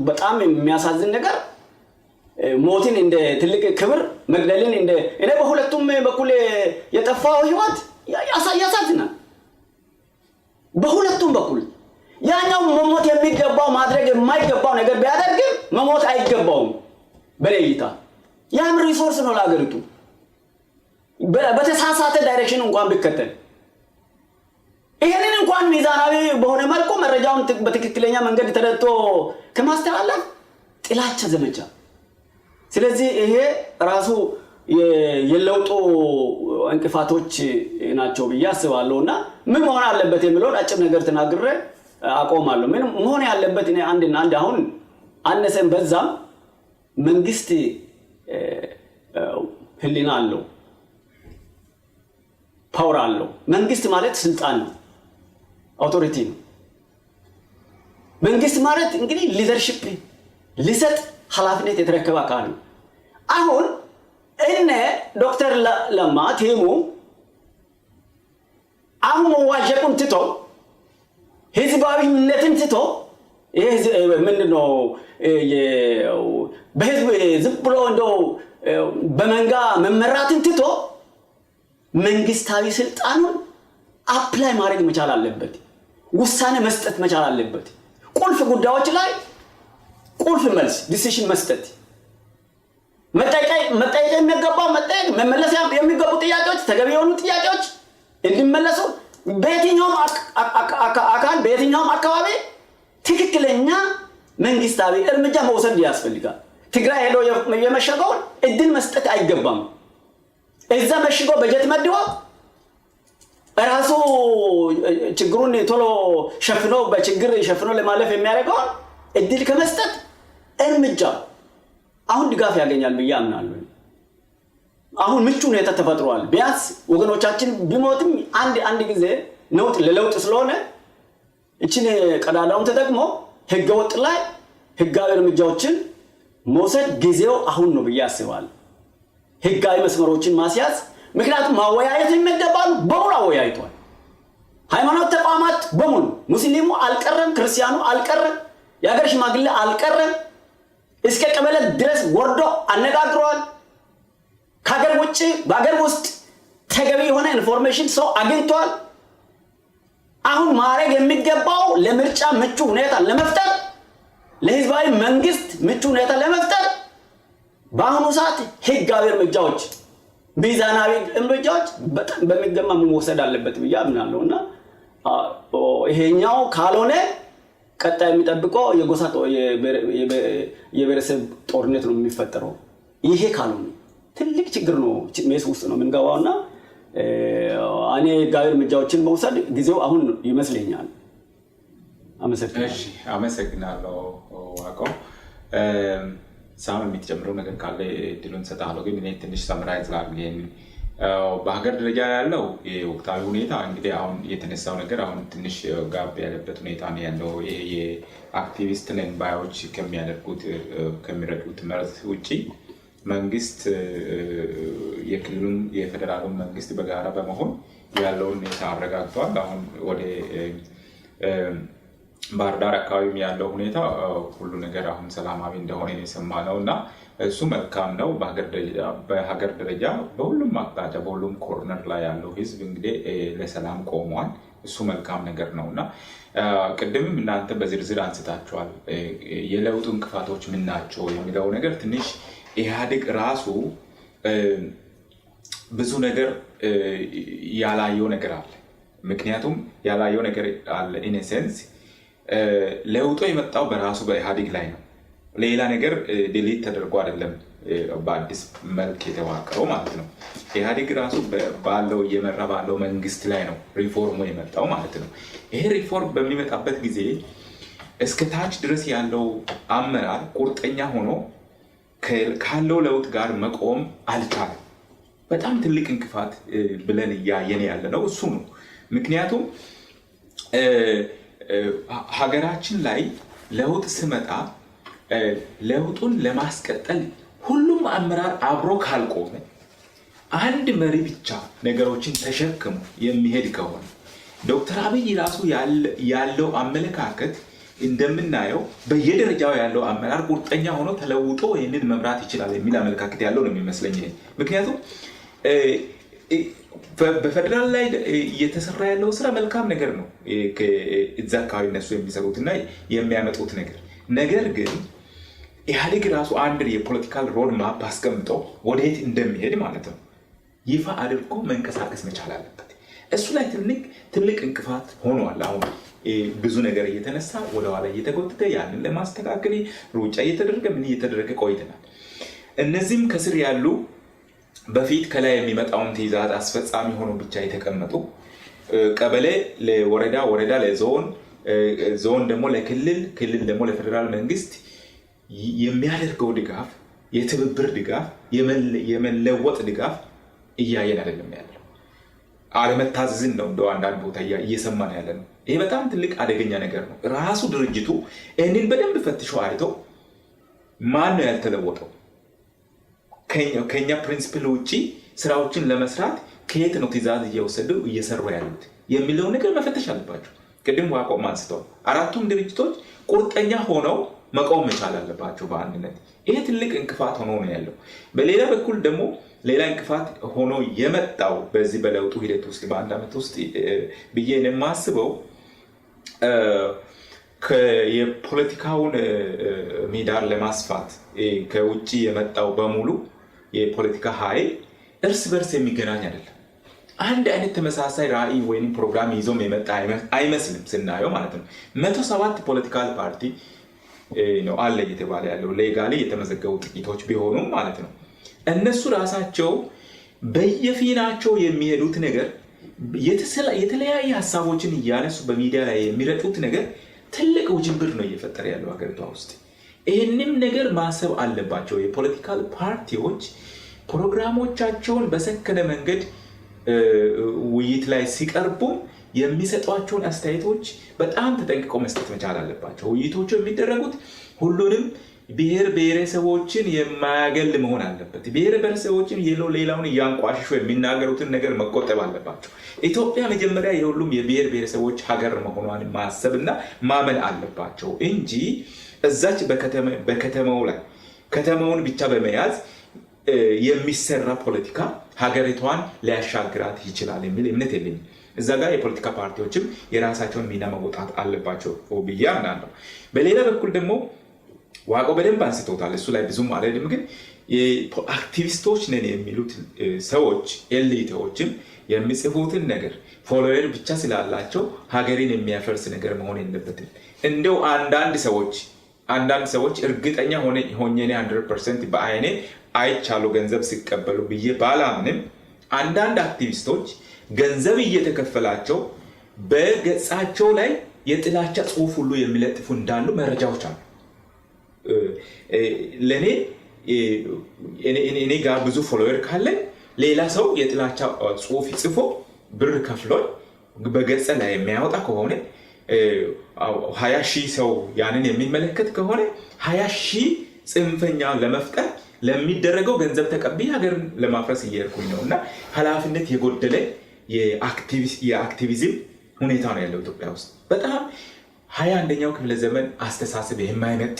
በጣም የሚያሳዝን ነገር ሞትን እንደ ትልቅ ክብር፣ መግደልን እንደ እኔ በሁለቱም በኩል የጠፋው ህይወት ያሳዝናል። በሁለቱም በኩል ያኛው መሞት የሚገባው ማድረግ የማይገባው ነገር ቢያደርግም መሞት አይገባውም በኔ እይታ። ያም resource ነው ለሀገሪቱ፣ በተሳሳተ direction እንኳን ቢከተል። ይህንን እንኳን ሚዛናዊ በሆነ መልኩ መረጃውን በትክክለኛ መንገድ ተረድቶ ከማስተላለፍ ጥላቻ ዘመቻ። ስለዚህ ይሄ ራሱ የለውጡ እንቅፋቶች ናቸው ብዬ አስባለሁ። እና ምን መሆን አለበት የሚለውን አጭር ነገር ተናግሬ አቆማለሁ። ምን መሆን ያለበት፣ እኔ አንድና አንድ፣ አሁን አነሰን በዛም መንግስት ህሊና አለው፣ power አለው። መንግስት ማለት ስልጣን ነው፣ authority ነው። መንግስት ማለት እንግዲህ leadership ሊሰጥ ኃላፊነት የተረከበ አካል ነው። አሁን እነ ዶክተር ለማ team ኡ አሁን መዋዠቁን ትቶ፣ ህዝባዊነትን ትቶ፣ ይሄ ምንድን ነው፣ በህዝብ ዝም ብሎ እንደው በመንጋ መመራትን ትቶ መንግስታዊ ስልጣኑን apply ማድረግ መቻል አለበት። ውሳኔ መስጠት መቻል አለበት። ቁልፍ ጉዳዮች ላይ ቁልፍ መልስ decision መስጠት፣ መጠየቅ የሚገባው መጠየቅ፣ መመለስ የሚገቡ ጥያቄዎች፣ ተገቢ የሆኑ ጥያቄዎች እንዲመለሱ በየትኛውም አካል በየትኛውም አካባቢ ትክክለኛ መንግስታዊ እርምጃ መውሰድ ያስፈልጋል። ትግራይ ሄዶ የመሸገውን እድል መስጠት አይገባም። እዛ መሽጎ በጀት መድቦ ራሱ ችግሩን ቶሎ ሸፍኖ፣ በችግር ሸፍኖ ለማለፍ የሚያደርገውን እድል ከመስጠት እርምጃ አሁን ድጋፍ ያገኛል ብዬ አምናለሁ። አሁን ምቹ ሁኔታ ተፈጥሯል። ቢያንስ ወገኖቻችን ቢሞትም አንድ አንድ ጊዜ ነውጥ ለለውጥ ስለሆነ እችን ቀዳዳውን ተጠቅሞ ህገወጥ ላይ ህጋዊ እርምጃዎችን መውሰድ ጊዜው አሁን ነው ብዬ አስባለሁ። ህጋዊ መስመሮችን ማስያዝ፣ ምክንያቱም ማወያየት የሚገባሉ በሙሉ አወያይቷል። ሃይማኖት ተቋማት በሙሉ፣ ሙስሊሙ አልቀረም፣ ክርስቲያኑ አልቀረም፣ የሀገር ሽማግሌ አልቀረም፣ እስከ ቀበሌ ድረስ ወርዶ አነጋግረዋል። ከሀገር ውጭ በሀገር ውስጥ ተገቢ የሆነ information ሰው አግኝቷል። አሁን ማድረግ የሚገባው ለምርጫ ምቹ ሁኔታ ለመፍጠር፣ ለህዝባዊ መንግስት ምቹ ሁኔታ ለመፍጠር በአሁኑ ሰዓት ህጋዊ እርምጃዎች፣ ሚዛናዊ እርምጃዎች በጣም በሚገባ መወሰድ አለበት ብዬ አምናለሁ። እና ይሄኛው ካልሆነ ቀጣይ የሚጠብቀው የጎሳ የብሔረሰብ ጦርነት ነው የሚፈጠረው። ይሄ ካልሆነ ትልቅ ችግር ነው፣ mess ውስጥ ነው የምንገባው። እና እኔ ህጋዊ እርምጃዎችን መውሰድ ጊዜው አሁን ይመስለኛል። አመሰግናለሁ። አመሰግናለሁ ዋቆ። ሳም፣ የምትጨምረው ነገር ካለ እድሉን እሰጥሃለሁ። ግን እኔ ትንሽ summarize ላድርግ ይሄንን። በሀገር ደረጃ ያለው የወቅታዊ ሁኔታ እንግዲህ አሁን የተነሳው ነገር አሁን ትንሽ ጋብ ያለበት ሁኔታ ነው ያለው። ይሄ የአክቲቪስት ነን ባዮች ከሚያደርጉት፣ ከሚረዱት መርዝ ውጭ መንግስት የክልሉን የፌዴራሉን መንግስት በጋራ በመሆን ያለውን ሁኔታ አረጋግቷል። አሁን ወደ ባህር ዳር አካባቢም ያለው ሁኔታ ሁሉ ነገር አሁን ሰላማዊ እንደሆነ የሰማ ነው እና እሱ መልካም ነው። በሀገር ደረጃ በሁሉም አቅጣጫ በሁሉም corner ላይ ያለው ህዝብ እንግዲህ ለሰላም ቆሟል። እሱ መልካም ነገር ነው። እና ቅድምም እናንተ በዝርዝር አንስታችኋል። የለውጡ እንቅፋቶች ምን ናቸው የሚለው ነገር ትንሽ ኢህአዴግ ራሱ ብዙ ነገር ያላየው ነገር አለ። ምክንያቱም ያላየው ነገር አለ። In a sense ለውጡ የመጣው በራሱ በኢህአዴግ ላይ ነው። ሌላ ነገር delete ተደርጎ አይደለም በአዲስ መልክ የተዋቀረው ማለት ነው። ኢህአዴግ ራሱ ባለው እየመራ ባለው መንግስት ላይ ነው ሪፎርሙ የመጣው ማለት ነው። ይሄ ሪፎርም በሚመጣበት ጊዜ እስከ ታች ድረስ ያለው አመራር ቁርጠኛ ሆኖ ካለው ለውጥ ጋር መቆም አልቻለም። በጣም ትልቅ እንቅፋት ብለን እያየን ያለ ነው እሱ ነው። ምክንያቱም ሀገራችን ላይ ለውጥ ስመጣ ለውጡን ለማስቀጠል ሁሉም አመራር አብሮ ካልቆመ፣ አንድ መሪ ብቻ ነገሮችን ተሸክሞ የሚሄድ ከሆነ፣ ዶክተር አብይ ራሱ ያለው አመለካከት እንደምናየው በየደረጃው ያለው አመራር ቁርጠኛ ሆኖ ተለውጦ ይህንን መምራት ይችላል የሚል አመለካከት ያለው ነው የሚመስለኝ። ምክንያቱም በፌደራል ላይ እየተሰራ ያለው ስራ መልካም ነገር ነው፣ እዛ አካባቢ እነሱ የሚሰሩት እና የሚያመጡት ነገር። ነገር ግን ኢህአዴግ ራሱ አንድ የ political road map አስቀምጦ ወደየት እንደሚሄድ ማለት ነው ይፋ አድርጎ መንቀሳቀስ መቻል አለበት። እሱ ላይ ትልቅ ትልቅ እንቅፋት ሆኗል። አሁን ብዙ ነገር እየተነሳ ወደኋላ እየተጎተተ፣ ያንን ለማስተካከል ሩጫ እየተደረገ፣ ምን እየተደረገ ቆይተናል። እነዚህም ከስር ያሉ በፊት ከላይ የሚመጣውን ትዕዛዝ አስፈጻሚ ሆኖ ብቻ የተቀመጡ፣ ቀበሌ ለወረዳ፣ ወረዳ ለዞን፣ ዞን ደግሞ ለክልል፣ ክልል ደግሞ ለፌዴራል መንግስት የሚያደርገው ድጋፍ፣ የትብብር ድጋፍ፣ የመለወጥ ድጋፍ እያየን አይደለም ያለው። አለመታዘዝን ነው እንደው አንዳንድ ቦታ እየሰማን ያለ ነው። ይሄ በጣም ትልቅ አደገኛ ነገር ነው። ራሱ ድርጅቱ ይህንን በደንብ ፈትሾ አይቶ ማን ነው ያልተለወጠው? ከኛ principle ውጭ ስራዎችን ለመስራት ከየት ነው ትዕዛዝ እየወሰዱ እየሰሩ ያሉት የሚለውን ነገር መፈተሽ አለባቸው። ቅድም ዋቆም አንስተዋል። አራቱም ድርጅቶች ቁርጠኛ ሆነው መቆም መቻል አለባቸው በአንድነት። ይሄ ትልቅ እንቅፋት ሆኖ ነው ያለው። በሌላ በኩል ደግሞ ሌላ እንቅፋት ሆኖ የመጣው በዚህ በለውጡ ሂደት ውስጥ በአንድ ዓመት ውስጥ ብዬ የማስበው የፖለቲካውን ምህዳር ለማስፋት ከውጭ የመጣው በሙሉ የፖለቲካ ኃይል እርስ በርስ የሚገናኝ አይደለም። አንድ አይነት ተመሳሳይ ራዕይ ወይም ፕሮግራም ይዞም የመጣ አይመስልም ስናየው ማለት ነው። 107 political party ነው አለ እየተባለ ያለው፣ legally የተመዘገቡ ጥቂቶች ቢሆኑም ማለት ነው። እነሱ ራሳቸው በየፊናቸው የሚሄዱት ነገር፣ የተለያየ ሀሳቦችን እያነሱ በሚዲያ ላይ የሚረጩት ነገር ትልቅ ውጅንብር ነው እየፈጠረ ያለው ሀገሪቷ ውስጥ። ይህንም ነገር ማሰብ አለባቸው። የ political ፓርቲዎች ፕሮግራሞቻቸውን በሰከነ መንገድ ውይይት ላይ ሲቀርቡም የሚሰጧቸውን አስተያየቶች በጣም ተጠንቅቀው መስጠት መቻል አለባቸው። ውይይቶቹ የሚደረጉት ሁሉንም ብሔር ብሔረሰቦችን የማያገል መሆን አለበት። ብሔር ብሔረሰቦችን ሌላውን እያንቋሽሹ የሚናገሩትን ነገር መቆጠብ አለባቸው። ኢትዮጵያ መጀመሪያ የሁሉም የብሔር ብሔረሰቦች ሀገር መሆኗን ማሰብና ማመን አለባቸው እንጂ እዛች በከተማው ላይ ከተማውን ብቻ በመያዝ የሚሰራ ፖለቲካ ሀገሪቷን ሊያሻግራት ይችላል የሚል እምነት የለኝም። እዛ ጋር የፖለቲካ ፓርቲዎችም የራሳቸውን ሚና መወጣት አለባቸው ብዬ አምናለሁ። በሌላ በኩል ደግሞ ዋቆ በደንብ አንስቶታል። እሱ ላይ ብዙም አልሄድም። ግን አክቲቪስቶች ነን የሚሉት ሰዎች፣ elite ዎችም የሚጽፉትን ነገር follower ብቻ ስላላቸው ሀገሬን የሚያፈርስ ነገር መሆን የለበትም። እንደው አንዳንድ ሰዎች እርግጠኛ ሆኜ 100% በአይኔ አይቻለሁ ገንዘብ ሲቀበሉ ብዬ ባላምንም፣ አንዳንድ አክቲቪስቶች ገንዘብ እየተከፈላቸው በገጻቸው ላይ የጥላቻ ጽሁፍ ሁሉ የሚለጥፉ እንዳሉ መረጃዎች አሉ። ለእኔ እኔ ጋር ብዙ follower ካለኝ ሌላ ሰው የጥላቻ ጽሁፍ ጽፎ ብር ከፍሎኝ በገጽ ላይ የሚያወጣ ከሆነ፣ 20,000 ሰው ያንን የሚመለከት ከሆነ፣ 20,000 ጽንፈኛ ለመፍጠር ለሚደረገው ገንዘብ ተቀብዬ ሀገርን ለማፍረስ እየሄድኩኝ ነው እና ኃላፊነት የጎደለ የ activism ሁኔታ ነው ያለው ኢትዮጵያ ውስጥ። በጣም 21ኛው ክፍለ ዘመን አስተሳሰብ የማይመጥ፣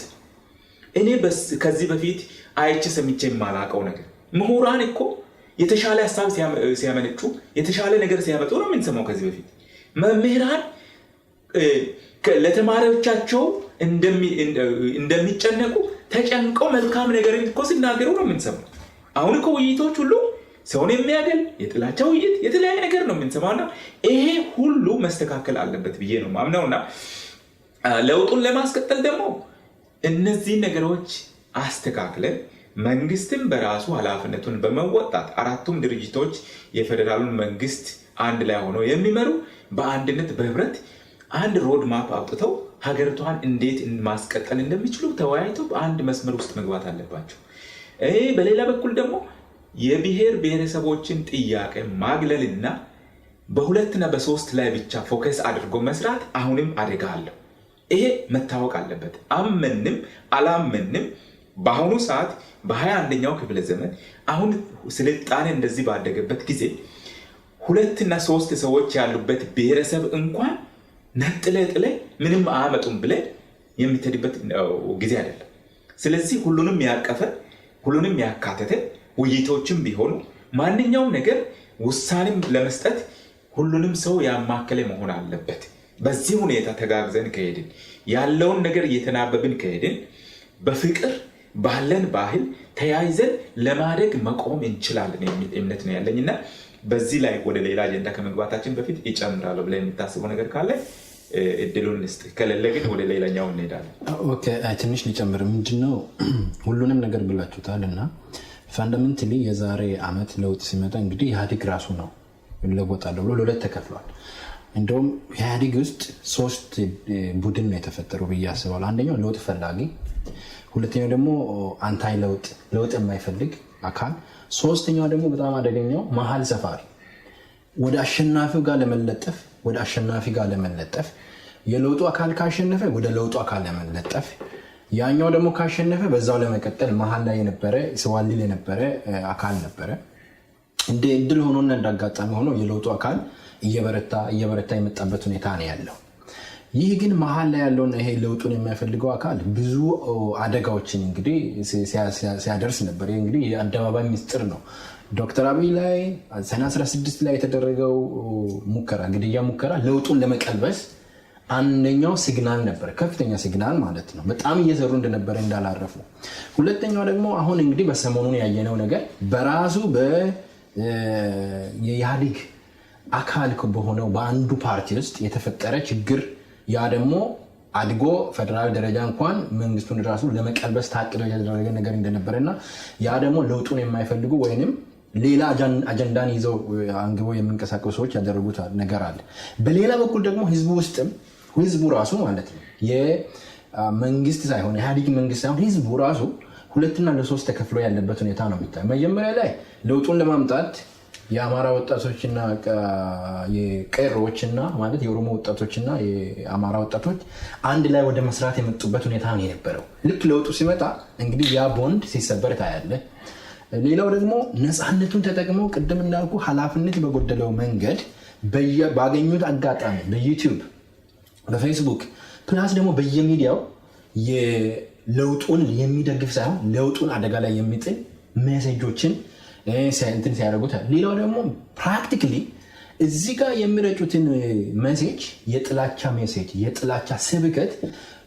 እኔ ከዚህ በፊት አይቼ ሰምቼ የማላውቀው ነገር። ምሁራን እኮ የተሻለ ሀሳብ ሲያመነጩ፣ የተሻለ ነገር ሲያመጡ ነው የምንሰማው። ከዚህ በፊት መምህራን ለተማሪዎቻቸው እንደሚጨነቁ ተጨንቀው መልካም ነገር እኮ ሲናገሩ ነው የምንሰማው። አሁን እኮ ውይይቶች ሁሉ ሰውን የሚያገል የጥላቻ ውይይት፣ የተለያየ ነገር ነው የምንሰማውና ይሄ ሁሉ መስተካከል አለበት ብዬ ነው ማምነውና ለውጡን ለማስቀጠል ደግሞ እነዚህ ነገሮች አስተካክለን መንግስትም በራሱ ኃላፊነቱን በመወጣት አራቱም ድርጅቶች የፌዴራሉን መንግስት አንድ ላይ ሆነው የሚመሩ በአንድነት በህብረት አንድ road map አውጥተው ሀገሪቷን እንዴት ማስቀጠል እንደሚችሉ ተወያይተው በአንድ መስመር ውስጥ መግባት አለባቸው። በሌላ በኩል ደግሞ የብሔር ብሔረሰቦችን ጥያቄ ማግለልና በሁለትና በሶስት ላይ ብቻ focus አድርጎ መስራት አሁንም አደጋ አለው። ይሄ መታወቅ አለበት። አመንም አላመንም በአሁኑ ሰዓት በ21ኛው ክፍለ ዘመን አሁን ስልጣኔ እንደዚህ ባደገበት ጊዜ ሁለትና ሶስት ሰዎች ያሉበት ብሔረሰብ እንኳን ነጥለ ጥለ ምንም አያመጡም ብለ የምትሄድበት ጊዜ አይደለም። ስለዚህ ሁሉንም ያቀፈ ሁሉንም ያካተተ ውይይቶችም ቢሆኑ ማንኛውም ነገር ውሳኔም ለመስጠት ሁሉንም ሰው ያማከለ መሆን አለበት። በዚህ ሁኔታ ተጋግዘን ከሄድን፣ ያለውን ነገር እየተናበብን ከሄድን፣ በፍቅር ባለን ባህል ተያይዘን ለማደግ መቆም እንችላለን የሚል እምነት ነው ያለኝ እና በዚህ ላይ ወደ ሌላ አጀንዳ ከመግባታችን በፊት ይጨምራለሁ ብለህ የምታስበው ነገር ካለ እድሉን ልስጥ፣ ከሌለ ግን ወደ ሌላኛው እንሄዳለን። Okay፣ ትንሽ ሊጨምር ምንድነው ሁሉንም ነገር ብላችሁታል እና fundamentally የዛሬ አመት ለውጥ ሲመጣ እንግዲህ ኢህአዴግ ራሱ ነው እለወጣለሁ ብሎ ለሁለት ተከፍሏል። እንደውም ኢህአዴግ ውስጥ ሶስት ቡድን ነው የተፈጠረው ብዬ አስባለሁ። አንደኛው ለውጥ ፈላጊ፣ ሁለተኛው ደግሞ anti ለውጥ፣ ለውጥ የማይፈልግ አካል፣ ሶስተኛው ደግሞ በጣም አደገኛው መሀል ሰፋሪ፣ ወደ አሸናፊው ጋር ለመለጠፍ፣ የለውጡ አካል ካሸነፈ ወደ ለውጡ አካል ለመለጠፍ፣ ያኛው ደግሞ ካሸነፈ በዛው ለመቀጠል መሀል ላይ የነበረ ሲዋልል የነበረ አካል ነበረ። እንደ እድል ሆኖና እንዳጋጣሚ ሆኖ የለውጡ አካል እየበረታ እየበረታ የመጣበት ሁኔታ ነው ያለው። ይህ ግን መሀል ላይ ያለውን ይሄ ለውጡን የማይፈልገው አካል ብዙ አደጋዎችን እንግዲህ ሲያደርስ ነበር። ይህ እንግዲህ የአደባባይ ሚስጥር ነው። ዶክተር አብይ ላይ ሰኔ 16 ላይ የተደረገው ሙከራ፣ ግድያ ሙከራ ለውጡን ለመቀልበስ አንደኛው signal ነበር፣ ከፍተኛ signal ማለት ነው። በጣም እየሰሩ እንደነበረ እንዳላረፉ። ሁለተኛው ደግሞ አሁን እንግዲህ በሰሞኑን ያየነው ነገር በራሱ የኢህአዴግ አካል በሆነው በአንዱ ፓርቲ ውስጥ የተፈጠረ ችግር፣ ያ ደግሞ አድጎ ፌደራል ደረጃ እንኳን መንግስቱን ራሱ ለመቀልበስ ታቅዶ የተደረገ ነገር እንደነበረ እና ያ ደግሞ ለውጡን የማይፈልጉ ወይንም ሌላ አጀንዳን ይዘው አንግበው የሚንቀሳቀሱ ሰዎች ያደረጉት ነገር አለ። በሌላ በኩል ደግሞ ህዝቡ ውስጥም፣ ህዝቡ ራሱ ማለት ነው፣ የመንግስት ሳይሆን፣ የኢህአዴግ መንግስት ሳይሆን ህዝቡ ራሱ ሁለትና ለሶስት ተከፍሎ ያለበት ሁኔታ ነው የሚታየው። መጀመሪያ ላይ ለውጡን ለማምጣት የአማራ ወጣቶችና የቄሮዎችና ማለት የኦሮሞ ወጣቶችና የአማራ ወጣቶች አንድ ላይ ወደ መስራት የመጡበት ሁኔታ ነው የነበረው። ልክ ለውጡ ሲመጣ እንግዲህ ያ ቦንድ ሲሰበር ታያለህ። ሌላው ደግሞ ነፃነቱን ተጠቅመው ቅድም እንዳልኩ ኃላፊነት በጎደለው መንገድ ባገኙት አጋጣሚ በ YouTube፣ በ Facebook፣ plus ደግሞ በየሚዲያው ለውጡን የሚደግፍ ሳይሆን ለውጡን አደጋ ላይ የሚጥል message ኦችን እንትን ሲያደርጉት፣ ሌላው ደግሞ practically እዚህ ጋር የሚረጩትን message፣ የጥላቻ message፣ የጥላቻ ስብከት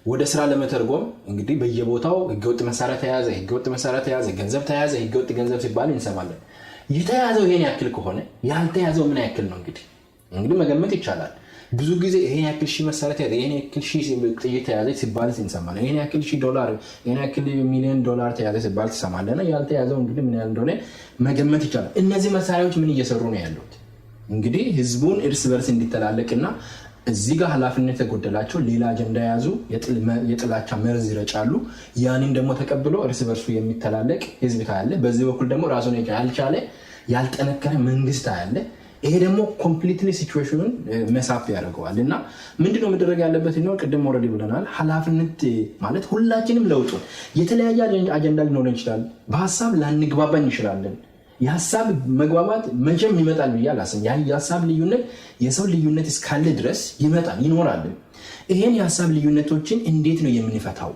ወደ ስራ ለመተርጎም እንግዲህ በየቦታው ህገወጥ መሳሪያ ተያዘ፣ ህገወጥ መሳሪያ ተያዘ፣ ገንዘብ ተያዘ፣ ህገወጥ ገንዘብ ሲባል እንሰማለን። የተያዘው ይሄን ያክል ከሆነ ያልተያዘው ምን ያክል ነው? እንግዲህ መገመት ይቻላል። ብዙ ጊዜ ይሄን ያክል ሺህ መሳሪያ ተያዘ፣ ይሄን ያክል ሺህ ጥይት ተያዘ ሲባል እንሰማለን። ይሄን ያክል ሺህ ዶላር፣ ይሄን ያክል ሚሊዮን ዶላር ተያዘ ሲባል ትሰማለህ። እና ያልተያዘው እንግዲህ ምን ያህል እንደሆነ መገመት ይቻላል። እነዚህ መሳሪያዎች ምን እየሰሩ ነው ያሉት? እንግዲህ ህዝቡን እርስ በርስ እንዲተላለቅና እዚህ ጋር ኃላፊነት የጎደላቸው ሌላ አጀንዳ የያዙ የጥላቻ መርዝ ይረጫሉ። ያንን ደግሞ ተቀብሎ እርስ በርሱ የሚተላለቅ ህዝብ ታያለህ። በዚህ በኩል ደግሞ ራሱን ያልቻለ ያልጠነከረ መንግስት አለ። ይሄ ደግሞ completely situation ኑን mess up ያደርገዋል። እና ምንድነው መደረግ ያለበት ነው? ቅድም already ብለናል። ኃላፊነት ማለት ሁላችንም ለውጡን የተለያየ አጀንዳ ሊኖረን ይችላል። በሀሳብ ላንግባባ እንችላለን። የሀሳብ መግባባት መቼም ይመጣል ብዬ አላስብም። የሀሳብ ልዩነት የሰው ልዩነት እስካለ ድረስ ይመጣል፣ ይኖራል። ይሄን የሀሳብ ልዩነቶችን እንዴት ነው የምንፈታው?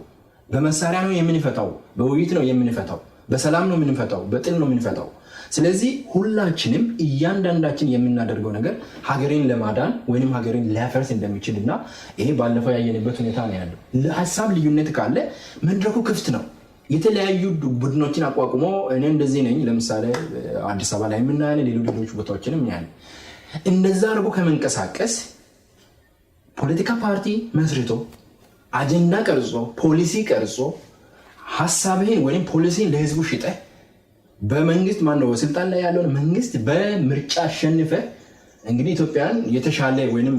በመሳሪያ ነው የምንፈታው? በውይይት ነው የምንፈታው? በሰላም ነው የምንፈታው? በጥል ነው የምንፈታው? ስለዚህ ሁላችንም እያንዳንዳችን የምናደርገው ነገር ሀገሬን ለማዳን ወይንም ሀገሬን ሊያፈርስ እንደሚችል እና ይሄ ባለፈው ያየንበት ሁኔታ ነው ያለው። ሀሳብ ልዩነት ካለ መድረኩ ክፍት ነው። የተለያዩ ቡድኖችን አቋቁሞ እኔ እንደዚህ ነኝ፣ ለምሳሌ አዲስ አበባ ላይ የምናያለን፣ ሌሎች ቦታዎችንም እናያለን። እንደዛ አድርጎ ከመንቀሳቀስ ፖለቲካ ፓርቲ መስርቶ፣ አጀንዳ ቀርጾ፣ ፖሊሲ ቀርጾ፣ ሀሳብህን ወይም ፖሊሲን ለህዝቡ ሽጠህ፣ በመንግስት ማነው ስልጣን ላይ ያለውን መንግስት በምርጫ አሸንፈ እንግዲህ ኢትዮጵያን የተሻለ ወይም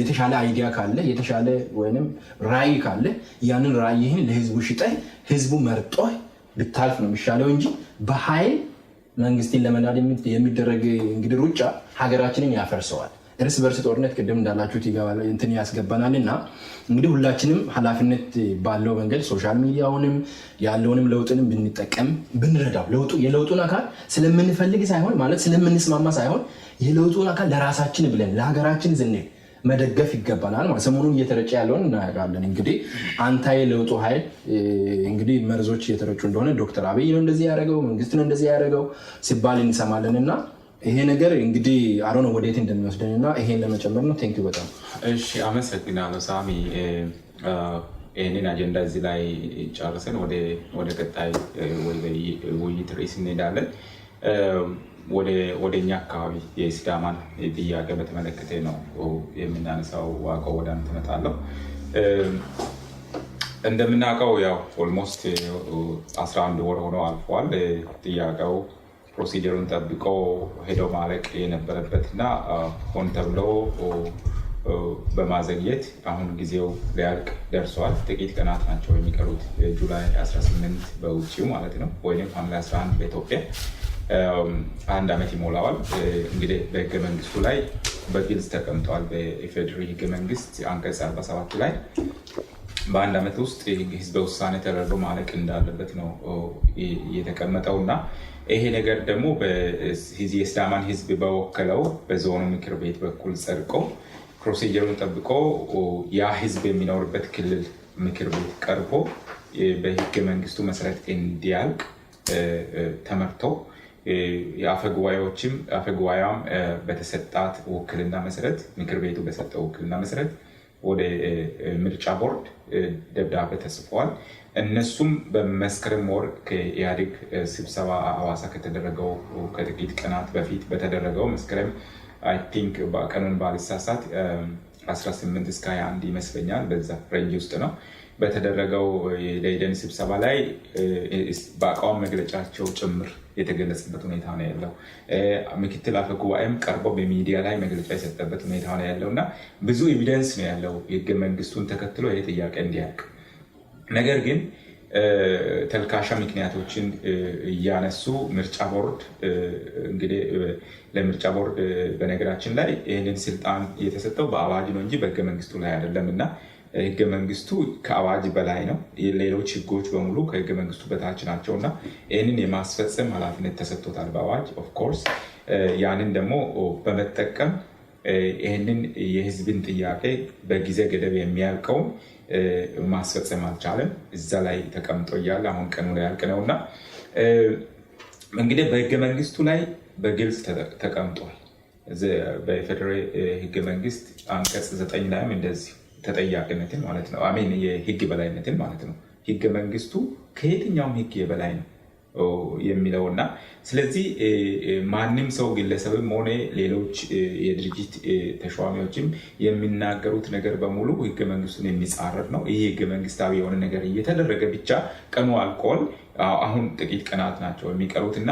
የተሻለ idea ካለ፣ የተሻለ ወይም ራዕይ ካለ፣ ያንን ራዕይህን ለህዝቡ ሽጠህ ህዝቡ መርጦህ ብታልፍ ነው የሚሻለው እንጂ በኃይል መንግስትን ለመናድ የሚደረግ እንግዲህ ሩጫ ሀገራችንን ያፈርሰዋል። እርስ በርስ ጦርነት ቅድም እንዳላችሁት እንትን ያስገባናል። እና እንግዲህ ሁላችንም ኃላፊነት ባለው መንገድ social media ውንም ያለውንም ለውጥንም ብንጠቀም፣ ብንረዳው፣ ለውጡ የለውጡን አካል ስለምንፈልግ ሳይሆን፣ ማለት ስለምንስማማ ሳይሆን፣ የለውጡን አካል ለራሳችን ብለን ለሀገራችን ስንል መደገፍ ይገባናል። ማለት ሰሞኑን እየተረጨ ያለውን እናያለን። እንግዲህ anti ለውጡ ኃይል እንግዲህ መርዞች እየተረጩ እንደሆነ፣ ዶክተር አብይ ነው እንደዚህ ያደረገው፣ መንግስት ነው እንደዚህ ያደረገው ሲባል እንሰማለን። እና ይሄ ነገር እንግዲህ አሮ ነው ወዴት እንደሚወስደን እና ይሄን ለመጨመር ነው። Thank you በጣም። እሺ፣ አመሰግናለሁ ሳሚ። ይህንን አጀንዳ እዚህ ላይ ጨርሰን ወደ ቀጣይ ውይይት ርዕስ እንሄዳለን። ወደ እኛ አካባቢ የሲዳማን ጥያቄ በተመለከተ ነው የምናነሳው። ዋቀው፣ ወደ አንተ እመጣለሁ። እንደምናውቀው ያው almost 11 ወር ሆኖ አልፏል። ጥያቄው procedure ኡን ጠብቆ ሄዶ ማለቅ የነበረበት እና ሆን ተብሎ በማዘግየት አሁን ጊዜው ሊያልቅ ደርሷል። ጥቂት ቀናት ናቸው የሚቀሩት። July 18 በውጭው ማለት ነው፣ ወይም ሐምሌ 11 በኢትዮጵያ አንድ ዓመት ይሞላዋል። እንግዲህ በህገ መንግስቱ ላይ በግልጽ ተቀምጠዋል። በኢፌዴሪ ህገ መንግስት አንቀጽ 47 ላይ በአንድ ዓመት ውስጥ ህዝበ ውሳኔ ተደርጎ ማለቅ እንዳለበት ነው የተቀመጠው። እና ይሄ ነገር ደግሞ የሲዳማን ህዝብ በወከለው በዞኑ ምክር ቤት በኩል ጸድቆ፣ procedure ኡን ጠብቆ፣ ያ ህዝብ የሚኖርበት ክልል ምክር ቤት ቀርቦ በህገ መንግስቱ መሰረት እንዲያልቅ ተመርቶ፣ የአፈጉባኤዎችም አፈጉባኤዋም በተሰጣት ውክልና መሰረት፣ ምክር ቤቱ በሰጠው ውክልና መሰረት ወደ ምርጫ ቦርድ ደብዳቤ ተጽፈዋል። እነሱም በመስከረም ወር ከኢህአዴግ ስብሰባ ሐዋሳ ከተደረገው ከጥቂት ቀናት በፊት በተደረገው፣ መስከረም I think ቀኑን ባልሳሳት 18 እስከ 21 ይመስለኛል፣ በዛ range ውስጥ ነው፣ በተደረገው የደኢህዴን ስብሰባ ላይ በአቋም መግለጫቸው ጭምር የተገለጸበት ሁኔታ ነው ያለው። ምክትል አፈ ጉባኤም ቀርቦ በሚዲያ ላይ መግለጫ የሰጠበት ሁኔታ ነው ያለው እና ብዙ evidence ነው ያለው የህገ መንግስቱን ተከትሎ ይሄ ጥያቄ እንዲያልቅ። ነገር ግን ተልካሻ ምክንያቶችን እያነሱ ምርጫ ቦርድ፣ እንግዲህ ለምርጫ ቦርድ በነገራችን ላይ ይህንን ስልጣን የተሰጠው በአዋጅ ነው እንጂ በህገ መንግስቱ ላይ አይደለም። እና ህገ መንግስቱ ከአዋጅ በላይ ነው። ሌሎች ህጎች በሙሉ ከህገ መንግስቱ በታች ናቸው። እና ይህንን የማስፈጸም ኃላፊነት ተሰጥቶታል በአዋጅ። Of course ያንን ደግሞ በመጠቀም ይህንን የህዝብን ጥያቄ በጊዜ ገደብ የሚያልቀውን ማስፈጸም አልቻለም። እዛ ላይ ተቀምጦ እያለ አሁን ቀኑ ሊያልቅ ነው። እና እንግዲህ በህገ መንግስቱ ላይ በግልጽ ተቀምጧል። በፌዴራል ህገ መንግስት አንቀጽ 9 ላይም እንደዚህ ተጠያቂነትን ማለት ነው፣ I mean የህግ የበላይነትን ማለት ነው። ህገ መንግስቱ ከየትኛውም ህግ የበላይ ነው የሚለው። እና ስለዚህ ማንም ሰው ግለሰብም ሆነ ሌሎች የድርጅት ተሿሚዎችም የሚናገሩት ነገር በሙሉ ህገ መንግስቱን የሚጻረር ነው። ይህ ህገ መንግስታዊ የሆነ ነገር እየተደረገ ብቻ ቀኑ አልቋል። አሁን ጥቂት ቀናት ናቸው የሚቀሩት። እና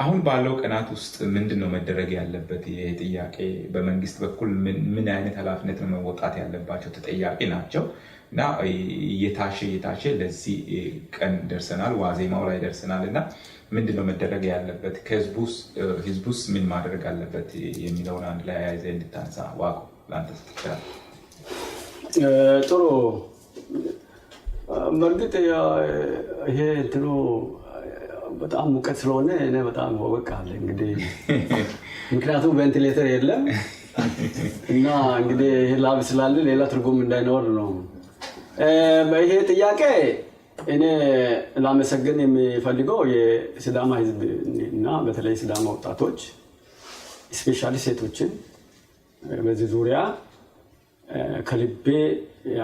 አሁን ባለው ቀናት ውስጥ ምንድን ነው መደረግ ያለበት? ይህ ጥያቄ በመንግስት በኩል ምን አይነት ኃላፊነት ነው መወጣት ያለባቸው? ተጠያቂ ናቸው። እና እየታሸ እየታሸ ለዚህ ቀን ደርሰናል፣ ዋዜማው ላይ ደርሰናል። እና ምንድን ነው መደረግ ያለበት? ህዝቡስ ምን ማድረግ አለበት የሚለውን አንድ ላይ አያይዘህ እንድታነሳ ዋቆ ለአንተ ስትችላል። ጥሩ። በእርግጥ ይሄ እንትኑ በጣም ሙቀት ስለሆነ እኔ በጣም ወበቅ አለ እንግዲህ፣ ምክንያቱም ቬንቲሌተር የለም። እና እንግዲህ ይሄ ላብ ስላለ ሌላ ትርጉም እንዳይኖር ነው። ይሄ ጥያቄ እኔ ላመሰግን የሚፈልገው የሲዳማ ህዝብ እና በተለይ ሲዳማ ወጣቶች፣ especially ሴቶችን በዚህ ዙሪያ ከልቤ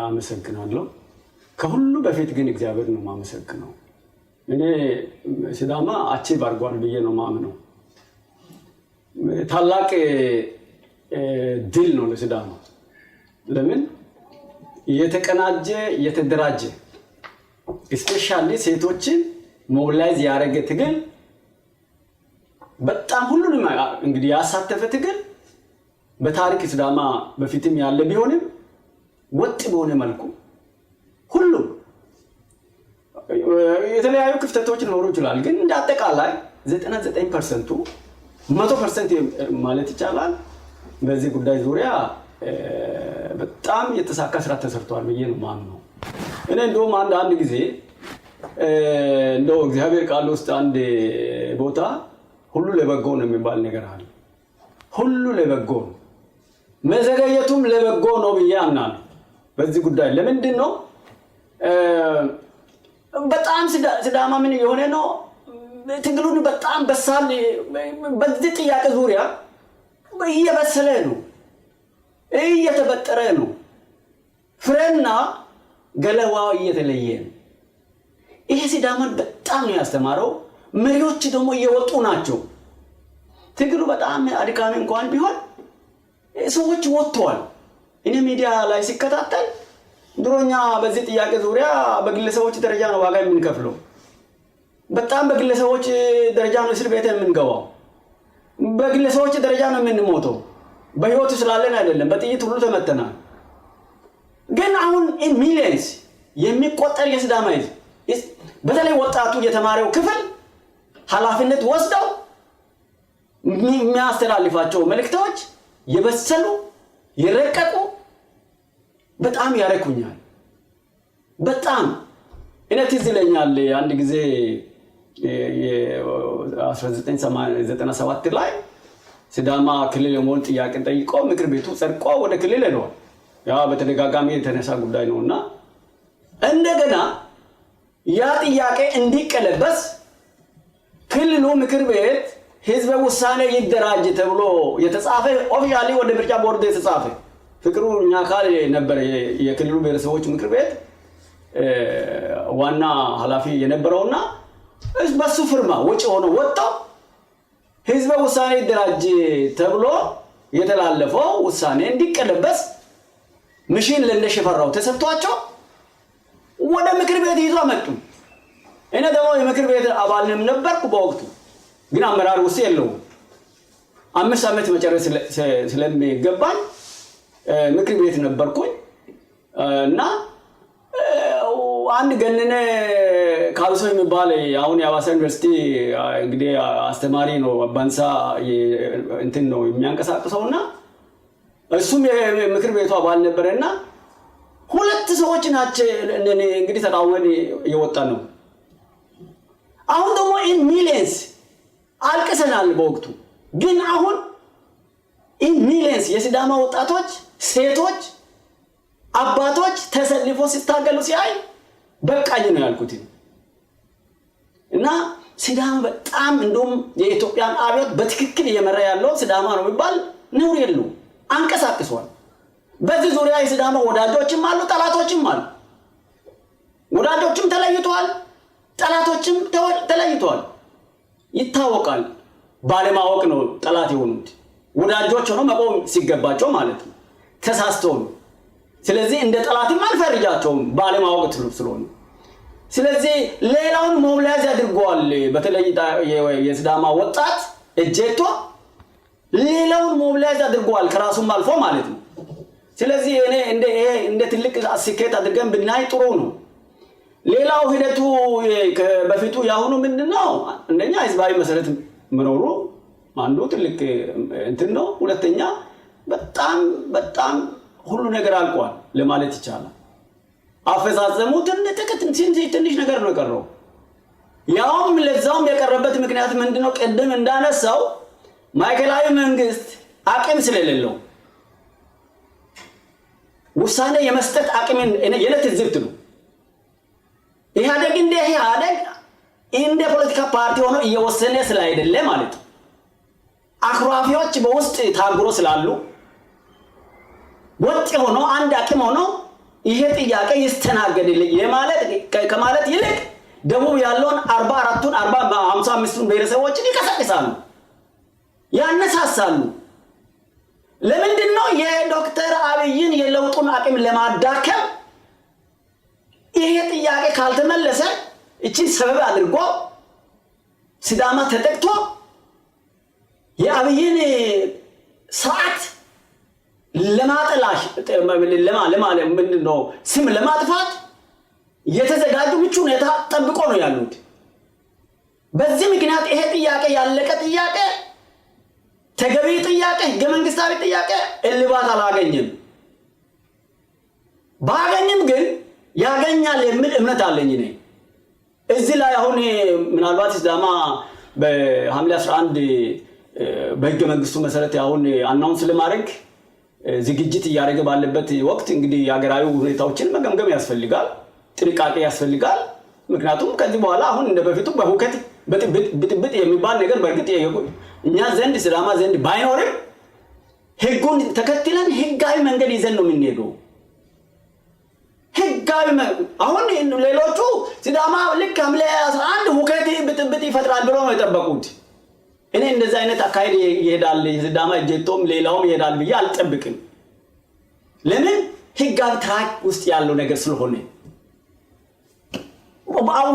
አመሰግናለሁ። ከሁሉ በፊት ግን እግዚአብሔር ነው የማመሰግነው። እኔ ሲዳማ achieve አድርጓል ብዬ ነው ማምነው። ታላቅ ድል ነው ለሲዳማ። ለምን የተቀናጀ፣ የተደራጀ፣ especially ሴቶችን mobilize ያደረገ ትግል፣ በጣም ሁሉንም እንግዲህ ያሳተፈ ትግል በታሪክ ሲዳማ በፊትም ያለ ቢሆንም ወጥ በሆነ መልኩ ሁሉም የተለያዩ ክፍተቶች ሊኖሩ ይችላል። ግን እንደ አጠቃላይ 99%ቱ፣ 100% ማለት ይቻላል በዚህ ጉዳይ ዙሪያ በጣም የተሳካ ስራ ተሰርቷል ብዬ ነው የማምነው። እኔ እንደውም አንድ አንድ ጊዜ እንደው እግዚአብሔር ቃል ውስጥ አንድ ቦታ ሁሉ ለበጎ ነው የሚባል ነገር አለ። ሁሉ ለበጎ ነው፣ መዘገየቱም ለበጎ ነው ብዬ አምናለሁ። በዚህ ጉዳይ ለምንድን ነው በጣም ሲዳማ ምን የሆነ ነው፣ ትግሉን በጣም በሳል፣ በዚህ ጥያቄ ዙሪያ እየበሰለ ነው፣ እየተበጠረ ነው። ፍሬና ገለባው እየተለየ ነው። ይሄ ሲዳማን በጣም ነው ያስተማረው። መሪዎች ደግሞ እየወጡ ናቸው። ትግሉ በጣም አድካሚ እንኳን ቢሆን ሰዎች ወጥተዋል። እኔ ሚዲያ ላይ ሲከታተል ድሮኛ በዚህ ጥያቄ ዙሪያ በግለሰቦች ደረጃ ነው ዋጋ የምንከፍለው። በጣም በግለሰቦች ደረጃ ነው እስር ቤት የምንገባው። በግለሰቦች ደረጃ ነው የምንሞተው። በህይወቱ ስላለን አይደለም፣ በጥይት ሁሉ ተመተናል። ግን አሁን millions የሚቆጠር የሲዳማ ህዝብ፣ በተለይ ወጣቱ የተማሪው ክፍል ኃላፊነት ወስደው የሚያስተላልፋቸው መልእክቶች የበሰሉ፣ የረቀቁ በጣም ያረኩኛል። በጣም እኔ ትዝ ይለኛል አንድ ጊዜ 1997 ላይ ሲዳማ ክልል የመሆን ጥያቄን ጠይቆ ምክር ቤቱ ጸድቆ ወደ ክልል ሄደዋል። ያ በተደጋጋሚ የተነሳ ጉዳይ ነው እና እንደገና ያ ጥያቄ እንዲቀለበስ ክልሉ ምክር ቤት ህዝበ ውሳኔ ይደራጅ ተብሎ የተጻፈ፣ officially ወደ ምርጫ ቦርድ የተጻፈ፣ ፍቅሩ ኛካል ነበረ የክልሉ ብሔረሰቦች ምክር ቤት ዋና ኃላፊ የነበረውና በሱ ፊርማ ወጪ ሆኖ ወጥተው ህዝበ ውሳኔ ይደራጅ ተብሎ የተላለፈው ውሳኔ እንዲቀለበስ mission ለእነ ሽፈራው ተሰጥቷቸው ወደ ምክር ቤት ይዞ መጡ። እኔ ደግሞ የምክር ቤት አባልንም ነበርኩ በወቅቱ፣ ግን አመራር ውስጥ የለውም። 5 ዓመት መጨረስ ስለሚገባኝ ምክር ቤት ነበርኩኝ እና አንድ ገነነ ካልሶ የሚባል አሁን የሐዋሳ ዩኒቨርሲቲ እንግዲህ አስተማሪ ነው፣ ባንሳ እንትን ነው የሚያንቀሳቅሰው እና እሱም የምክር ቤቱ አባል ነበረ እና ሁለት ሰዎች ናቸው እንግዲህ ተቃውመን የወጣ ነው። አሁን ደግሞ in millions አልቅሰናል በወቅቱ፣ ግን አሁን in millions የሲዳማ ወጣቶች፣ ሴቶች፣ አባቶች ተሰልፎ ሲታገሉ ሲያይ በቃኝ ነው ያልኩት። እና ሲዳማ በጣም እንደውም የኢትዮጵያን አብዮት በትክክል እየመራ ያለው ሲዳማ ነው የሚባል ነውር የለውም። አንቀሳቅሷል። በዚህ ዙሪያ የሲዳማ ወዳጆችም አሉ፣ ጠላቶችም አሉ። ወዳጆችም ተለይተዋል፣ ጠላቶችም ተለይተዋል። ይታወቃል። ባለማወቅ ነው ጠላት የሆኑት። ወዳጆች ሆነው መቆም ሲገባቸው ማለት ነው። ተሳስተው ነው። ስለዚህ እንደ ጠላትም አንፈርጃቸውም ባለማወቅ ስለሆነ። ስለዚህ ሌላውን mobilize አድርገዋል። በተለይ የሲዳማ ወጣት እጀቶ ሌላውን mobilize አድርገዋል፣ ከራሱም አልፎ ማለት ነው። ስለዚህ እኔ ይሄ እንደ ትልቅ ስኬት አድርገን ብናይ ጥሩ ነው። ሌላው ሂደቱ በፊቱ የአሁኑ ምንድን ነው? አንደኛ ህዝባዊ መሰረት መኖሩ አንዱ ትልቅ እንትን ነው። ሁለተኛ በጣም በጣም ሁሉ ነገር አልቋል ለማለት ይቻላል። አፈጻጸሙ ጥቂት ትንሽ ነገር ነው የቀረው። ያውም ለዛውም የቀረበት ምክንያት ምንድነው? ቅድም እንዳነሳው ማዕከላዊ መንግስት አቅም ስለሌለው ውሳኔ የመስጠት አቅም የኔ ትዝብት ነው። ኢህአዴግ እንደ ኢህአዴግ እንደ ፖለቲካ ፓርቲ ሆኖ እየወሰነ ስላይደለ ማለት ነው። አኩራፊዎች በውስጥ ታጉሮ ስላሉ ወጥ ሆኖ አንድ አቅም ሆኖ ይሄ ጥያቄ ይስተናገድልኝ የማለት ከማለት ይልቅ ደቡብ ያለውን 44ቱን 55ቱን ብሔረሰቦችን ይቀሰቅሳሉ፣ ያነሳሳሉ። ለምንድን ነው? የዶክተር አብይን የለውጡን አቅም ለማዳከም። ይሄ ጥያቄ ካልተመለሰ እችን ሰበብ አድርጎ ሲዳማ ተጠቅቶ የአብይን ስርዓት ለማጠላሽ ምንድን ነው ስም ለማጥፋት የተዘጋጁ ምቹ ሁኔታ ጠብቆ ነው ያሉት። በዚህ ምክንያት ይሄ ጥያቄ ያለቀ ጥያቄ፣ ተገቢ ጥያቄ፣ ህገ መንግስታዊ ጥያቄ እልባት አላገኝም። ባገኝም ግን ያገኛል የሚል እምነት አለኝ እኔ። እዚህ ላይ አሁን ምናልባት ሲዳማ በሐምሌ 11 በህገ መንግስቱ መሰረት አሁን announce ለማድረግ ዝግጅት እያደረገ ባለበት ወቅት እንግዲህ የሀገራዊ ሁኔታዎችን መገምገም ያስፈልጋል፣ ጥንቃቄ ያስፈልጋል። ምክንያቱም ከዚህ በኋላ አሁን እንደ በፊቱ በሁከት ብጥብጥ የሚባል ነገር በእርግጥ እኛ ዘንድ ሲዳማ ዘንድ ባይኖርም ህጉን ተከትለን ህጋዊ መንገድ ይዘን ነው የምንሄደው። ህጋዊ አሁን ሌሎቹ ሲዳማ ልክ ሐምሌ 11 ሁከት ብጥብጥ ይፈጥራል ብሎ ነው የጠበቁት። እኔ እንደዚህ አይነት አካሄድ ይሄዳል የሲዳማ እጀቶም ሌላውም ይሄዳል ብዬ አልጠብቅም። ለምን? ህጋዊ track ውስጥ ያለው ነገር ስለሆነ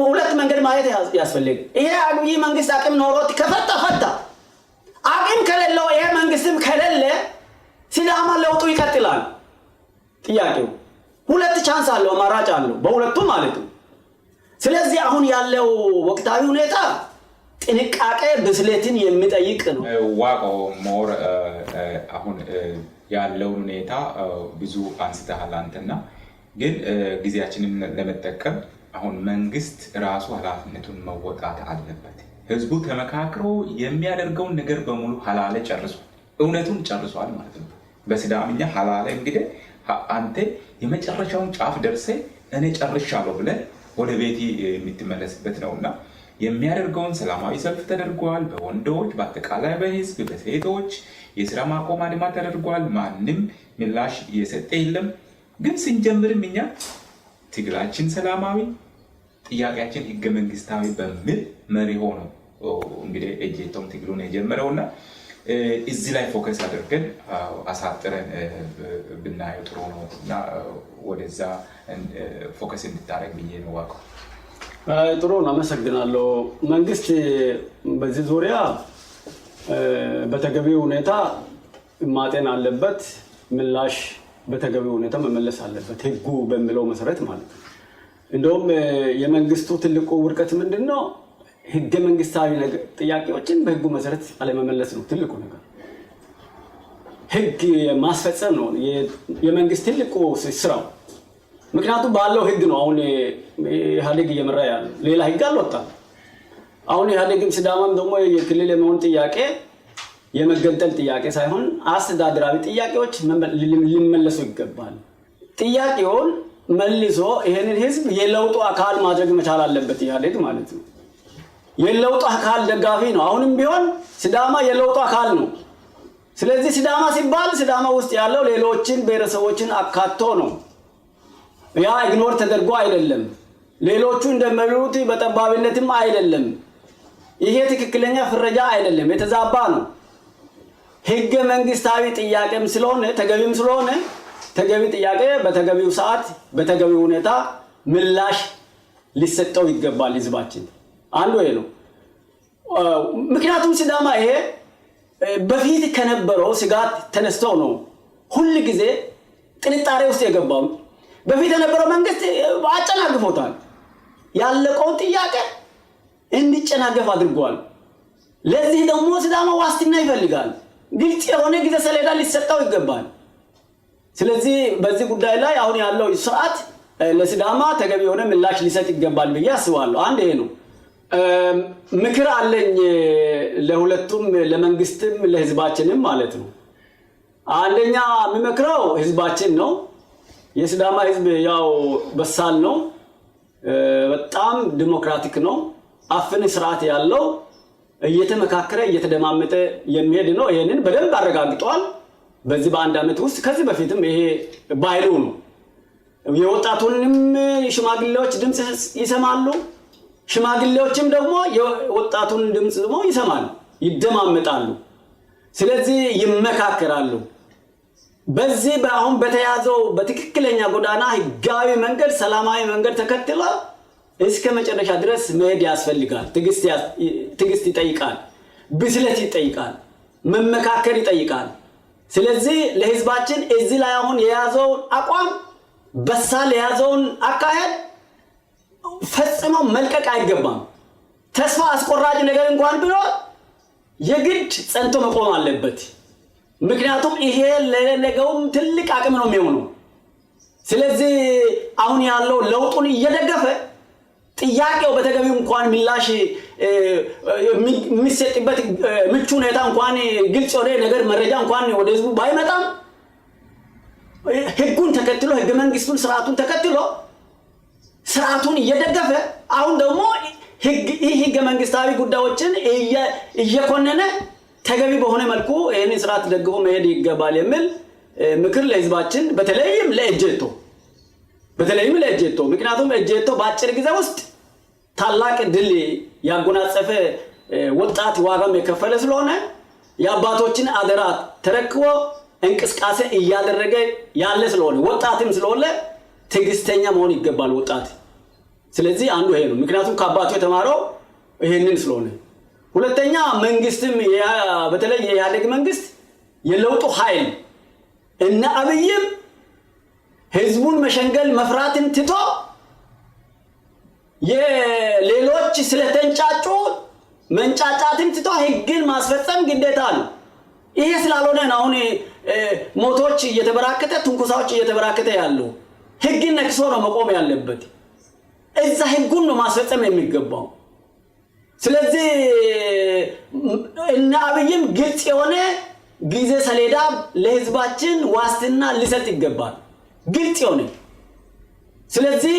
ሁለት መንገድ ማየት ያስፈልግ። ይሄ አብይ መንግስት አቅም ኖሮት ከፈታ ፈታ፣ አቅም ከሌለው ይሄ መንግስትም ከሌለ ሲዳማ ለውጡ ይቀጥላል። ጥያቄው ሁለት chance አለው፣ አማራጭ አለው በሁለቱም ማለት ነው። ስለዚህ አሁን ያለው ወቅታዊ ሁኔታ ጥንቃቄ ብስለትን የሚጠይቅ ነው። ዋቆ more አሁን ያለውን ሁኔታ ብዙ አንስተሃል አንተና፣ ግን ጊዜያችንን ለመጠቀም አሁን መንግስት ራሱ ኃላፊነቱን መወጣት አለበት። ህዝቡ ተመካክሮ የሚያደርገውን ነገር በሙሉ ሀላለ ጨርሷል፣ እውነቱን ጨርሷል ማለት ነው። በሲዳምኛ ሀላለ እንግዲህ አንተ የመጨረሻውን ጫፍ ደርሰ እኔ ጨርሻለሁ ብለህ ወደ ቤት የምትመለስበት ነውና የሚያደርገውን ሰላማዊ ሰልፍ ተደርጓል። በወንዶች በአጠቃላይ በህዝብ በሴቶች የስራ ማቆም አድማ ተደርጓል። ማንም ምላሽ እየሰጠ የለም። ግን ስንጀምርም እኛ ትግላችን ሰላማዊ፣ ጥያቄያችን ህገ መንግስታዊ በሚል መሪ ሆኖ እንግዲህ ኤጄቶም ትግሉን የጀመረውና እዚህ ላይ focus አድርገን አሳጥረን ብናየው ጥሩ ነው እና ወደዛ focus እንድታደርግ ብዬ ነው። ዋቀው ጥሩ ነው፣ አመሰግናለሁ። መንግስት በዚህ ዙሪያ በተገቢው ሁኔታ ማጤን አለበት። ምላሽ በተገቢው ሁኔታ መመለስ አለበት፣ ህጉ በሚለው መሰረት ማለት ነው። እንደውም የመንግስቱ ትልቁ ውድቀት ምንድን ነው? ህገ መንግስታዊ ጥያቄዎችን በህጉ መሰረት አለመመለስ ነው ትልቁ ነገር። ህግ ማስፈጸም ነው የመንግስት ትልቁ ስራው። ምክንያቱም ባለው ህግ ነው አሁን ኢህአዴግ እየመራ ያለው፣ ሌላ ህግ አልወጣም። አሁን ኢህአዴግም ሲዳማም ደግሞ የክልል የመሆን ጥያቄ የመገንጠል ጥያቄ ሳይሆን አስተዳደራዊ ጥያቄዎች ሊመለሱ ይገባል። ጥያቄውን መልሶ ይሄንን ህዝብ የለውጡ አካል ማድረግ መቻል አለበት ኢህአዴግ ማለት ነው። የለውጡ አካል ደጋፊ ነው። አሁንም ቢሆን ሲዳማ የለውጡ አካል ነው። ስለዚህ ሲዳማ ሲባል ሲዳማ ውስጥ ያለው ሌሎችን ብሔረሰቦችን አካቶ ነው። ያ ኢግኖር ተደርጎ አይደለም። ሌሎቹ እንደሚሉት በጠባብነትም አይደለም። ይሄ ትክክለኛ ፍረጃ አይደለም፣ የተዛባ ነው። ህገ መንግስታዊ ጥያቄም ስለሆነ ተገቢም ስለሆነ ተገቢ ጥያቄ በተገቢው ሰዓት በተገቢው ሁኔታ ምላሽ ሊሰጠው ይገባል ህዝባችን። አንዱ ይሄ ነው። ምክንያቱም ሲዳማ ይሄ በፊት ከነበረው ስጋት ተነስቶ ነው ሁል ጊዜ ጥርጣሬ ውስጥ የገባው። በፊት የነበረው መንግስት አጨናግፎታል። ያለቀውን ጥያቄ እንዲጨናገፍ አድርጓል። ለዚህ ደግሞ ሲዳማ ዋስትና ይፈልጋል። ግልጽ የሆነ ጊዜ ሰሌዳ ሊሰጠው ይገባል። ስለዚህ በዚህ ጉዳይ ላይ አሁን ያለው ስርዓት ለሲዳማ ተገቢ የሆነ ምላሽ ሊሰጥ ይገባል ብዬ አስባለሁ። አንድ ይሄ ነው። ምክር አለኝ ለሁለቱም፣ ለመንግስትም ለህዝባችንም ማለት ነው። አንደኛ የሚመክረው ህዝባችን ነው። የሲዳማ ህዝብ ያው በሳል ነው፣ በጣም ዲሞክራቲክ ነው፣ አፍን ስርዓት ያለው እየተመካከረ እየተደማመጠ የሚሄድ ነው። ይሄንን በደንብ አረጋግጧል። በዚህ በአንድ ዓመት ውስጥ ከዚህ በፊትም ይሄ ባህሉ ነው። የወጣቱንም ሽማግሌዎች ድምፅ ይሰማሉ። ሽማግሌዎችም ደግሞ የወጣቱን ድምፅ ደግሞ ይሰማሉ፣ ይደማመጣሉ። ስለዚህ ይመካከራሉ። በዚህ አሁን በተያዘው በትክክለኛ ጎዳና ህጋዊ መንገድ፣ ሰላማዊ መንገድ ተከትሎ እስከ መጨረሻ ድረስ መሄድ ያስፈልጋል። ትዕግስት ይጠይቃል፣ ብስለት ይጠይቃል፣ መመካከር ይጠይቃል። ስለዚህ ለህዝባችን እዚህ ላይ አሁን የያዘውን አቋም በሳል የያዘውን አካሄድ ፈጽሞ መልቀቅ አይገባም። ተስፋ አስቆራጭ ነገር እንኳን ብሎ የግድ ጸንቶ መቆም አለበት። ምክንያቱም ይሄ ለነገውም ትልቅ አቅም ነው የሚሆነው። ስለዚህ አሁን ያለው ለውጡን እየደገፈ ጥያቄው በተገቢው እንኳን ምላሽ የሚሰጥበት ምቹ ሁኔታ እንኳን ግልጽ የሆነ ነገር መረጃ እንኳን ወደ ህዝቡ ባይመጣም ህጉን ተከትሎ ህገ መንግስቱን ስርዓቱን ተከትሎ ስርዓቱን እየደገፈ አሁን ደግሞ ይህ ህገ መንግስታዊ ጉዳዮችን እየኮነነ ተገቢ በሆነ መልኩ ይህንን ስርዓት ደግፎ መሄድ ይገባል የሚል ምክር ለህዝባችን በተለይም ለኤጄቶ በተለይም ለኤጄቶ፣ ምክንያቱም ኤጄቶ በአጭር ጊዜ ውስጥ ታላቅ ድል ያጎናጸፈ ወጣት ዋጋም የከፈለ ስለሆነ የአባቶችን አደራ ተረክቦ እንቅስቃሴ እያደረገ ያለ ስለሆነ ወጣትም ስለሆነ ትዕግስተኛ መሆን ይገባል ወጣት። ስለዚህ አንዱ ይሄ ነው። ምክንያቱም ከአባቱ የተማረው ይሄንን ስለሆነ። ሁለተኛ መንግስትም በተለይ የኢህአዴግ መንግስት የለውጡ ኃይል እነ አብይም ህዝቡን መሸንገል መፍራትን ትቶ የሌሎች ስለተንጫጩ መንጫጫትን ትቶ ህግን ማስፈጸም ግዴታ ነው። ይሄ ስላልሆነ ነው አሁን ሞቶች እየተበራከተ ትንኮሳዎች እየተበራከተ ያለው። ህግን ነክሶ ነው መቆም ያለበት። እዛ ህጉን ነው ማስፈጸም የሚገባው። ስለዚህ እነ አብይም ግልጽ የሆነ ጊዜ ሰሌዳ ለህዝባችን ዋስትና ሊሰጥ ይገባል። ግልጽ የሆነ፣ ስለዚህ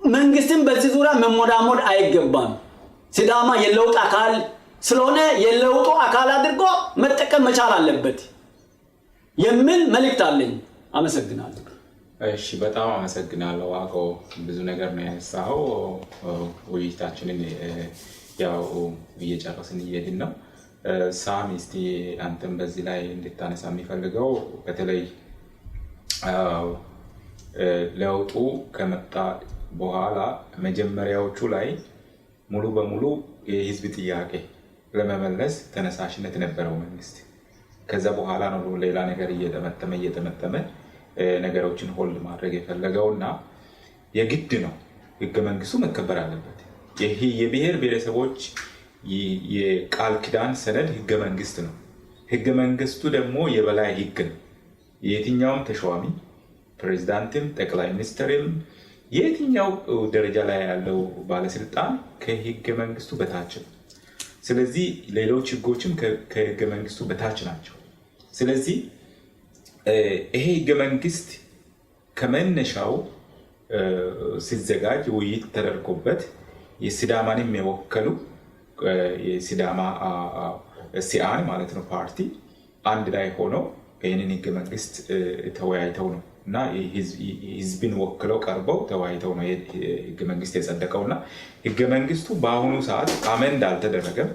መንግስትም በዚህ ዙሪያ መሞዳሞድ አይገባም። ሲዳማ የለውጥ አካል ስለሆነ የለውጡ አካል አድርጎ መጠቀም መቻል አለበት የሚል መልእክት አለኝ። አመሰግናለሁ። እሺ፣ በጣም አመሰግናለሁ ዋቆ። ብዙ ነገር ነው ያነሳኸው። ውይይታችንን ያው እየጨረስን እየሄድን ነው። ሳሚ፣ እስቲ አንተም በዚህ ላይ እንድታነሳ የሚፈልገው በተለይ ለውጡ ከመጣ በኋላ መጀመሪያዎቹ ላይ ሙሉ በሙሉ የህዝብ ጥያቄ ለመመለስ ተነሳሽነት ነበረው መንግስት። ከዛ በኋላ ነው ሌላ ነገር እየጠመጠመ እየጠመጠመ ነገሮችን hold ማድረግ የፈለገው እና የግድ ነው ህገ መንግስቱ መከበር አለበት። ይህ የብሔር ብሔረሰቦች የቃል ኪዳን ሰነድ ህገ መንግስት ነው። ህገ መንግስቱ ደግሞ የበላይ ህግ ነው። የትኛውም ተሿሚ ፕሬዚዳንትም፣ ጠቅላይ ሚኒስትርም የትኛው ደረጃ ላይ ያለው ባለስልጣን ከህገ መንግስቱ በታች ነው። ስለዚህ ሌሎች ህጎችም ከህገ መንግስቱ በታች ናቸው። ስለዚህ ይሄ ህገ መንግስት ከመነሻው ሲዘጋጅ ውይይት ተደርጎበት የሲዳማንም የወከሉ የሲዳማ ሲአን ማለት ነው ፓርቲ አንድ ላይ ሆነው ይህንን ህገ መንግስት ተወያይተው ነው እና ህዝብን ወክለው ቀርበው ተወያይተው ነው ህገ መንግስት የጸደቀው እና ህገ መንግስቱ በአሁኑ ሰዓት amend አልተደረገም።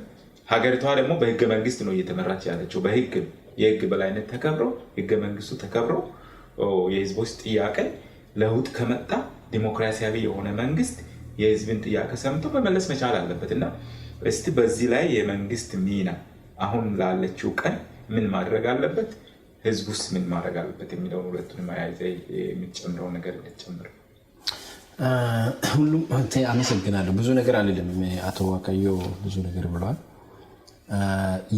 ሀገሪቷ ደግሞ በህገ መንግስት ነው እየተመራች ያለችው። በህግ የህግ በላይነት ተከብሮ ህገ መንግስቱ ተከብሮ የህዝቦች ጥያቄ ለውጥ ከመጣ ዲሞክራሲያዊ የሆነ መንግስት የህዝብን ጥያቄ ሰምቶ መመለስ መቻል አለበት እና እስቲ በዚህ ላይ የመንግስት ሚና አሁን ላለችው ቀን ምን ማድረግ አለበት፣ ህዝቡስ ምን ማድረግ አለበት የሚለውን ሁለቱንም አያይዘህ የምትጨምረው ነገር እንድትጨምር። ሁሉም አመሰግናለሁ። ብዙ ነገር አልልም። አቶ ዋቀዮ ብዙ ነገር ብለዋል።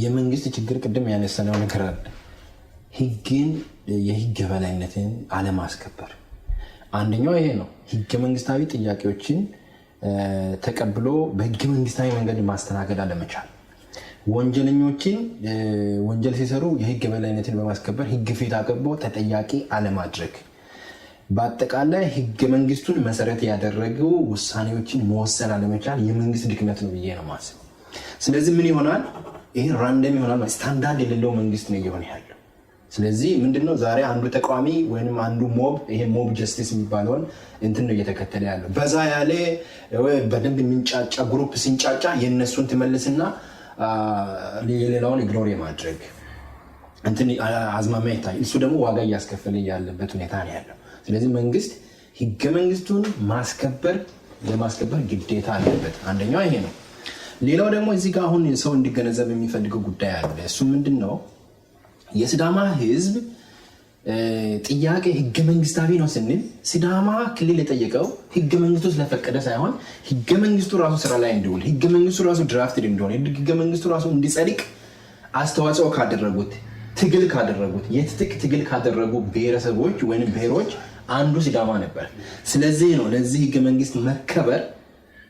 የመንግስት ችግር ቅድም ያነሳነው ነገር አለ። ህግን የህግ የበላይነትን አለማስከበር አንደኛው ይሄ ነው። ህገ መንግስታዊ ጥያቄዎችን ተቀብሎ በህገ መንግስታዊ መንገድ ማስተናገድ አለመቻል፣ ወንጀለኞችን ወንጀል ሲሰሩ የህግ የበላይነትን በማስከበር ህግ ፊት አቅርቦ ተጠያቂ አለማድረግ፣ በአጠቃላይ ህገ መንግስቱን መሰረት ያደረጉ ውሳኔዎችን መወሰን አለመቻል የመንግስት ድክመት ነው ብዬ ነው የማስበው። ስለዚህ ምን ይሆናል? ይሄ random ይሆናል። ስታንዳርድ የሌለው መንግስት ነው እየሆነ ያለው። ስለዚህ ምንድነው ዛሬ አንዱ ተቃዋሚ ወይም አንዱ mob፣ ይሄ mob justice የሚባለውን እንትን ነው እየተከተለ ያለው። በዛ ያለ በደንብ የሚንጫጫ group ሲንጫጫ የእነሱን ትመልስና የሌላውን ignore የማድረግ እንትን አዝማሚያ ይታይ። እሱ ደግሞ ዋጋ እያስከፈለ ያለበት ሁኔታ ነው ያለው። ስለዚህ መንግስት ህገ መንግስቱን ማስከበር ለማስከበር ግዴታ አለበት። አንደኛው ይሄ ነው። ሌላው ደግሞ እዚህ ጋር አሁን ሰው እንዲገነዘብ የሚፈልገው ጉዳይ አለ። እሱ ምንድን ነው? የሲዳማ ህዝብ ጥያቄ ህገ መንግስታዊ ነው ስንል ሲዳማ ክልል የጠየቀው ህገ መንግስቱ ስለፈቀደ ሳይሆን ህገ መንግስቱ ራሱ ስራ ላይ እንዲውል፣ ህገ መንግስቱ ራሱ drafted እንዲሆን፣ ህገ መንግስቱ ራሱ እንዲጸድቅ አስተዋጽኦ ካደረጉት፣ ትግል ካደረጉት፣ የትጥቅ ትግል ካደረጉ ብሔረሰቦች ወይም ብሔሮች አንዱ ሲዳማ ነበር። ስለዚህ ነው ለዚህ ህገ መንግስት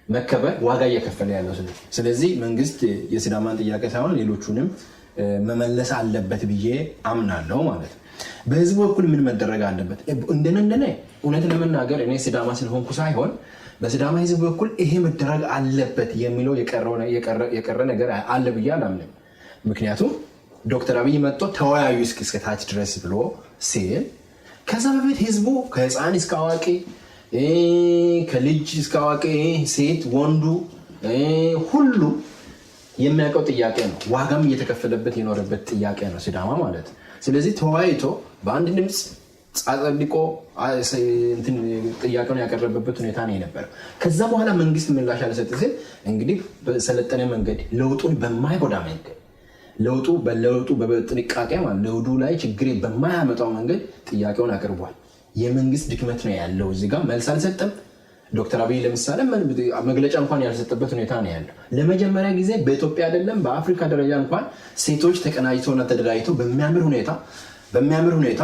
መከበር ዋጋ እየከፈለ ያለው። ስለዚህ መንግስት የሲዳማን ጥያቄ ሳይሆን ሌሎቹንም መመለስ አለበት ብዬ አምናለሁ ማለት ነው። በህዝቡ በኩል ምን መደረግ አለበት? እንደነ እውነት ለመናገር እኔ ሲዳማ ስለሆንኩ ሳይሆን በሲዳማ ህዝብ በኩል ይሄ መደረግ አለበት የሚለው የቀረ ነገር አለ ብዬ አላምንም። ምክንያቱም ዶክተር አብይ መጥቶ ተወያዩ እስከ ታች ድረስ ብሎ ሲል ከዛ በፊት ህዝቡ ከህፃን እስከ አዋቂ፣ ከልጅ እስከ አዋቂ፣ ሴት ወንዱ ሁሉ የሚያውቀው ጥያቄ ነው። ዋጋም እየተከፈለበት የኖረበት ጥያቄ ነው ሲዳማ ማለት። ስለዚህ ተወያይቶ በአንድ ድምፅ አጸድቆ ጥያቄውን ያቀረበበት ሁኔታ ነው የነበረው። ከዛ በኋላ መንግስት ምላሽ አልሰጥ ሲል እንግዲህ በሰለጠነ መንገድ፣ ለውጡን በማይጎዳ መንገድ፣ ለውጡ በለውጡ በጥንቃቄ ማለት ለውጡ ላይ ችግር በማያመጣው መንገድ ጥያቄውን አቅርቧል። የመንግስት ድክመት ነው ያለው እዚህ ጋር፣ መልስ አልሰጠም። ዶክተር አብይ ለምሳሌ መግለጫ እንኳን ያልሰጠበት ሁኔታ ነው ያለው። ለመጀመሪያ ጊዜ በኢትዮጵያ አይደለም በአፍሪካ ደረጃ እንኳን ሴቶች ተቀናጅተውና ተደራጅተው በሚያምር ሁኔታ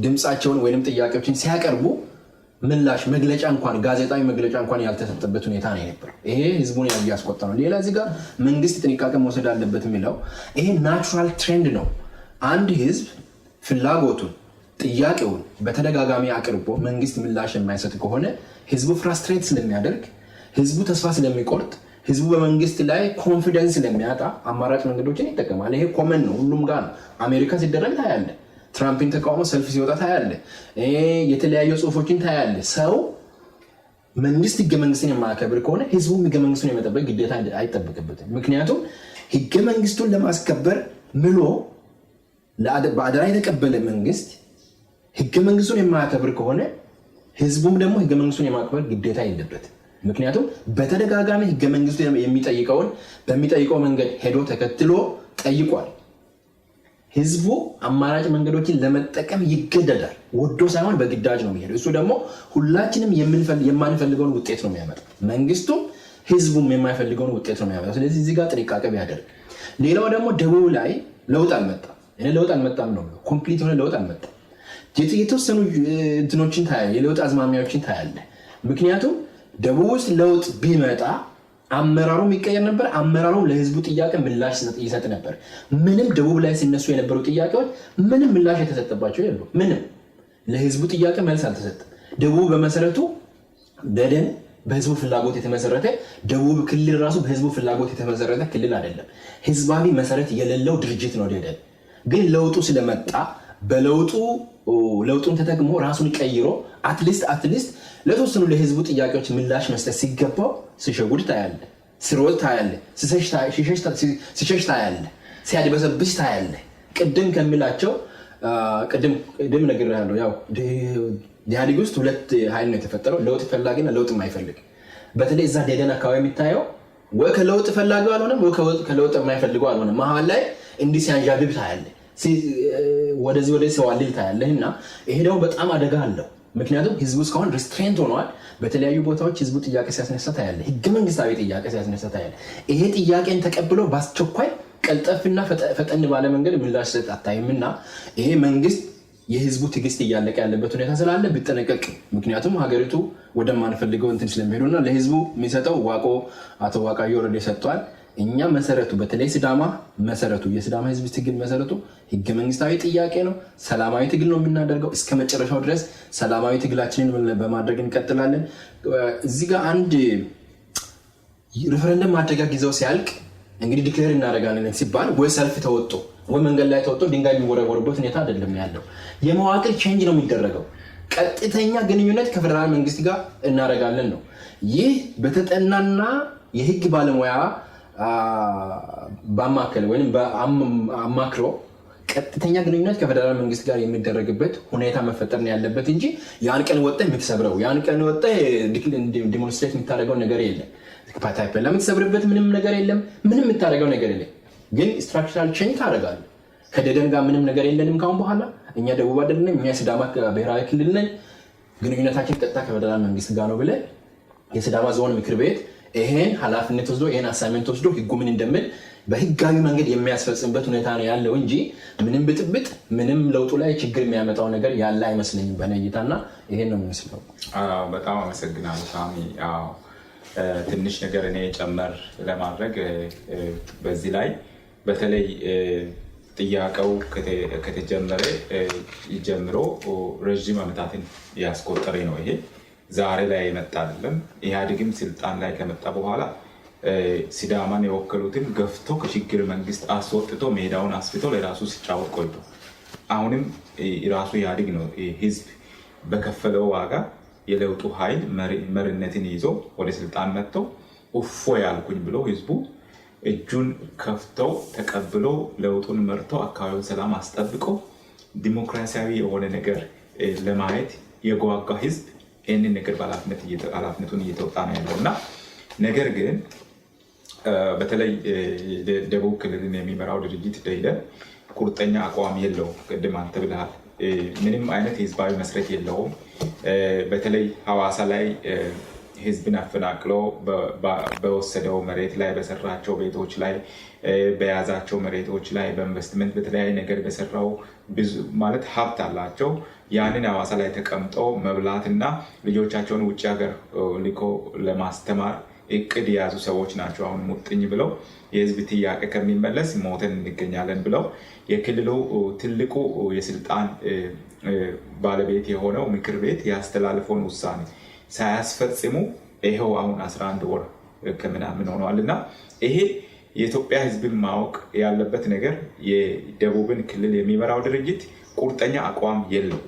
ድምፃቸውን ወይም ጥያቄዎችን ሲያቀርቡ ምላሽ መግለጫ እንኳን፣ ጋዜጣዊ መግለጫ እንኳን ያልተሰጠበት ሁኔታ ነው የነበረው። ይሄ ህዝቡን ያስቆጣ ነው። ሌላ እዚህ ጋር መንግስት ጥንቃቄ መውሰድ አለበት የሚለው ይሄ natural trend ነው። አንድ ህዝብ ፍላጎቱን፣ ጥያቄውን በተደጋጋሚ አቅርቦ መንግስት ምላሽ የማይሰጥ ከሆነ ህዝቡ frustrate ስለሚያደርግ፣ ህዝቡ ተስፋ ስለሚቆርጥ፣ ህዝቡ በመንግስት ላይ confidence ስለሚያጣ አማራጭ መንገዶችን ይጠቀማል። ይሄ common ነው፣ ሁሉም ጋር ነው። አሜሪካ ሲደረግ ታያለህ። ትራምፕን ተቃውሞ ሰልፍ ሲወጣ ታያለህ። የተለያዩ ጽሁፎችን ታያለህ። ሰው መንግስት ህገ መንግስትን የማያከብር ከሆነ ህዝቡም ህገ መንግስቱን የመጠበቅ ግዴታ አይጠበቅበትም። ምክንያቱም ህገ መንግስቱን ለማስከበር ምሎ በአደራ የተቀበለ መንግስት ህገ መንግስቱን የማያከብር ከሆነ ህዝቡም ደግሞ ህገ መንግስቱን የማክበር ግዴታ የለበትም። ምክንያቱም በተደጋጋሚ ህገ መንግስቱ የሚጠይቀውን በሚጠይቀው መንገድ ሄዶ ተከትሎ ጠይቋል። ህዝቡ አማራጭ መንገዶችን ለመጠቀም ይገደዳል። ወዶ ሳይሆን በግዳጅ ነው የሚሄደው። እሱ ደግሞ ሁላችንም የማንፈልገውን ውጤት ነው የሚያመጣው። መንግስቱም ህዝቡም የማይፈልገውን ውጤት ነው የሚያመጣው። ስለዚህ እዚህ ጋር ጥንቃቄ ቢያደርግ። ሌላው ደግሞ ደቡብ ላይ ለውጥ አልመጣም። እኔ ለውጥ አልመጣም ነው፣ complete የሆነ ለውጥ አልመጣም። የተወሰኑ እንትኖችን ታያለህ፣ የለውጥ አዝማሚያዎችን ታያለህ። ምክንያቱም ደቡብ ውስጥ ለውጥ ቢመጣ አመራሩም ይቀየር ነበር። አመራሩም ለህዝቡ ጥያቄ ምላሽ ይሰጥ ነበር። ምንም ደቡብ ላይ ሲነሱ የነበሩ ጥያቄዎች ምንም ምላሽ የተሰጠባቸው የሉ። ምንም ለህዝቡ ጥያቄ መልስ አልተሰጠም። ደቡብ በመሰረቱ ደደን በህዝቡ ፍላጎት የተመሰረተ፣ ደቡብ ክልል ራሱ በህዝቡ ፍላጎት የተመሰረተ ክልል አይደለም። ህዝባዊ መሰረት የሌለው ድርጅት ነው ደደን። ግን ለውጡ ስለመጣ በለውጡ ለውጡን ተጠቅሞ ራሱን ቀይሮ at least ለተወሰኑ ለህዝቡ ጥያቄዎች ምላሽ መስጠት ሲገባው ሲሸጉድ ታያለህ፣ ሲሮጥ ታያለህ፣ ሲሸሽ ታያለህ፣ ሲያድበሰብስ ታያለህ። ቅድም ከሚላቸው ቅድም ነግሬሃለሁ። ያው ኢህአዴግ ውስጥ ሁለት ኃይል ነው የተፈጠረው፣ ለውጥ ፈላጊና ለውጥ የማይፈልግ። በተለይ እዛ ደደን አካባቢ የሚታየው ወይ ከለውጥ ፈላጊው አልሆነም፣ ወይ ከለውጥ የማይፈልገው አልሆነም። መሀል ላይ እንዲህ ሲያንዣብብ ታያለህ፣ ወደዚህ ወደዚህ ሲዋልል ታያለህ። እና ይሄ ደግሞ በጣም አደጋ አለው። ምክንያቱም ህዝቡ እስካሁን restraint ሆነዋል። በተለያዩ ቦታዎች ህዝቡ ጥያቄ ሲያስነሳ ታያለህ። ህገ መንግስታዊ ጥያቄ ሲያስነሳ ታያለህ። ይሄ ጥያቄን ተቀብሎ በአስቸኳይ ቀልጠፍና ፈጠን ባለ መንገድ ምላሽ ሰጥ አታይም። እና ይሄ መንግስት የህዝቡ ትዕግስት እያለቀ ያለበት ሁኔታ ስላለ ቢጠነቀቅ። ምክንያቱም ሀገሪቱ ወደማንፈልገው እንትን ስለሚሄዱና ለህዝቡ የሚሰጠው ዋቆ አቶ ዋቃዮ already ሰጥቷል። እኛ መሰረቱ በተለይ ሲዳማ መሰረቱ የሲዳማ ህዝብ ትግል መሰረቱ ህገ መንግስታዊ ጥያቄ ነው። ሰላማዊ ትግል ነው የምናደርገው። እስከ መጨረሻው ድረስ ሰላማዊ ትግላችንን በማድረግ እንቀጥላለን። እዚህ ጋር አንድ ሪፈረንደም ማድረጊያ ጊዜው ሲያልቅ እንግዲህ declare እናደርጋለን ሲባል ወይ ሰልፍ ተወጥቶ ወይ መንገድ ላይ ተወጥቶ ድንጋይ የሚወረወሩበት ሁኔታ አይደለም ያለው። የመዋቅር change ነው የሚደረገው። ቀጥተኛ ግንኙነት ከፌደራል መንግስት ጋር እናደርጋለን ነው። ይህ በተጠናና የህግ ባለሙያ ባማከለ ወይም አማክሮ ቀጥተኛ ግንኙነት ከፌደራል መንግስት ጋር የሚደረግበት ሁኔታ መፈጠር ነው ያለበት እንጂ ያን ቀን ወጥተህ የምትሰብረው፣ ያን ቀን ወጥተህ demonstrate የምታደርገው ነገር የለም። ታፔላ የምትሰብርበት ምንም ነገር የለም። ምንም የምታደርገው ነገር የለም። ግን structural change ታደርጋለህ። ከደኢህዴን ጋር ምንም ነገር የለንም ካሁን በኋላ። እኛ ደቡብ አይደለንም፣ እኛ የሲዳማ ብሔራዊ ክልል ነን። ግንኙነታችን ቀጥታ ከፌደራል መንግስት ጋር ነው ብለህ የሲዳማ ዞን ምክር ቤት ይሄን ኃላፊነት ወስዶ፣ ይሄን assignment ወስዶ፣ ህጉ ምን እንደሚል በህጋዊ መንገድ የሚያስፈጽምበት ሁኔታ ነው ያለው እንጂ ምንም ብጥብጥ፣ ምንም ለውጡ ላይ ችግር የሚያመጣው ነገር ያለ አይመስለኝም በእኔ እይታና ይሄን ነው የሚመስለው። አዎ፣ በጣም አመሰግናለሁ ሳሚ። አዎ፣ ትንሽ ነገር እኔ ጨመር ለማድረግ በዚህ ላይ በተለይ ጥያቄው ከተጀመረ ጀምሮ ረዥም ዓመታትን ያስቆጠረ ነው። ይሄ ዛሬ ላይ የመጣ አይደለም። ኢህአዴግም ስልጣን ላይ ከመጣ በኋላ ሲዳማን የወከሉትን ገፍቶ ከሽግግር መንግስት አስወጥቶ ሜዳውን አስፍቶ ለራሱ ሲጫወት ቆይቶ አሁንም ራሱ ኢህአዴግ ነው ህዝብ በከፈለው ዋጋ የለውጡ ኃይል መሪነትን ይዞ ወደ ስልጣን መጥቶ እፎ ያልኩኝ ብሎ ህዝቡ እጁን ከፍተው ተቀብሎ ለውጡን መርቶ አካባቢውን ሰላም አስጠብቆ ዲሞክራሲያዊ የሆነ ነገር ለማየት የጓጓ ህዝብ ይህንን ነገር ኃላፊነቱን እየተወጣ ነው ያለው። እና ነገር ግን በተለይ ደቡብ ክልልን የሚመራው ድርጅት ደኢህዴን ቁርጠኛ አቋም የለውም። ቅድም አንተ ብለሃል። ምንም አይነት የህዝባዊ መሰረት የለውም። በተለይ ሐዋሳ ላይ ህዝብን አፈናቅሎ በወሰደው መሬት ላይ፣ በሰራቸው ቤቶች ላይ፣ በያዛቸው መሬቶች ላይ፣ በኢንቨስትመንት በተለያየ ነገር በሰራው ብዙ ማለት ሀብት አላቸው። ያንን ሐዋሳ ላይ ተቀምጠው መብላትና ልጆቻቸውን ውጭ ሀገር ልኮ ለማስተማር እቅድ የያዙ ሰዎች ናቸው። አሁን ሙጥኝ ብለው የህዝብ ጥያቄ ከሚመለስ ሞተን እንገኛለን ብለው የክልሉ ትልቁ የስልጣን ባለቤት የሆነው ምክር ቤት ያስተላልፈውን ውሳኔ ሳያስፈጽሙ ይኸው አሁን 11 ወር ከምናምን ሆነዋል። እና ይሄ የኢትዮጵያ ህዝብን ማወቅ ያለበት ነገር የደቡብን ክልል የሚመራው ድርጅት ቁርጠኛ አቋም የለው፣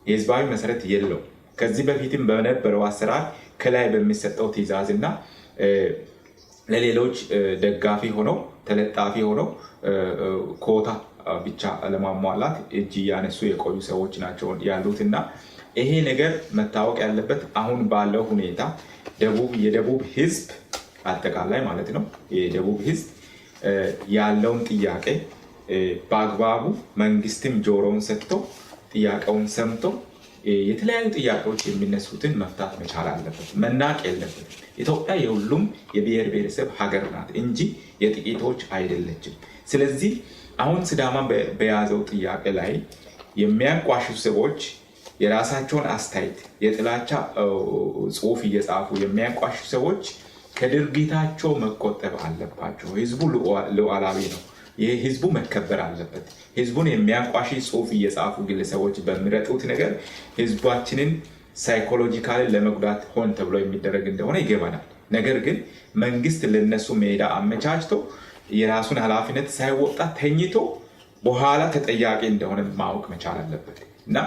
የህዝባዊ መሰረት የለው። ከዚህ በፊትም በነበረው አሰራር ከላይ በሚሰጠው ትዕዛዝ እና ለሌሎች ደጋፊ ሆነው ተለጣፊ ሆነው ኮታ ብቻ ለማሟላት እጅ እያነሱ የቆዩ ሰዎች ናቸው ያሉት። እና ይሄ ነገር መታወቅ ያለበት አሁን ባለው ሁኔታ የደቡብ ህዝብ አጠቃላይ ማለት ነው የደቡብ ህዝብ ያለውን ጥያቄ በአግባቡ መንግስትም ጆሮውን ሰጥቶ ጥያቄውን ሰምቶ የተለያዩ ጥያቄዎች የሚነሱትን መፍታት መቻል አለበት። መናቅ የለበትም። ኢትዮጵያ የሁሉም የብሔር ብሔረሰብ ሀገር ናት እንጂ የጥቂቶች አይደለችም። ስለዚህ አሁን ሲዳማ በያዘው ጥያቄ ላይ የሚያንቋሽሹ ሰዎች፣ የራሳቸውን አስተያየት የጥላቻ ጽሁፍ እየጻፉ የሚያንቋሽሹ ሰዎች ከድርጊታቸው መቆጠብ አለባቸው። ህዝቡ ሉዓላዊ ነው። ይህ ህዝቡ መከበር አለበት። ህዝቡን የሚያንቋሽሽ ጽሁፍ እየጻፉ ግለሰቦች በሚረጡት ነገር ህዝባችንን psychologically ለመጉዳት ሆን ተብሎ የሚደረግ እንደሆነ ይገባናል። ነገር ግን መንግስት ለነሱ ሜዳ አመቻችቶ የራሱን ኃላፊነት ሳይወጣ ተኝቶ በኋላ ተጠያቂ እንደሆነ ማወቅ መቻል አለበት። እና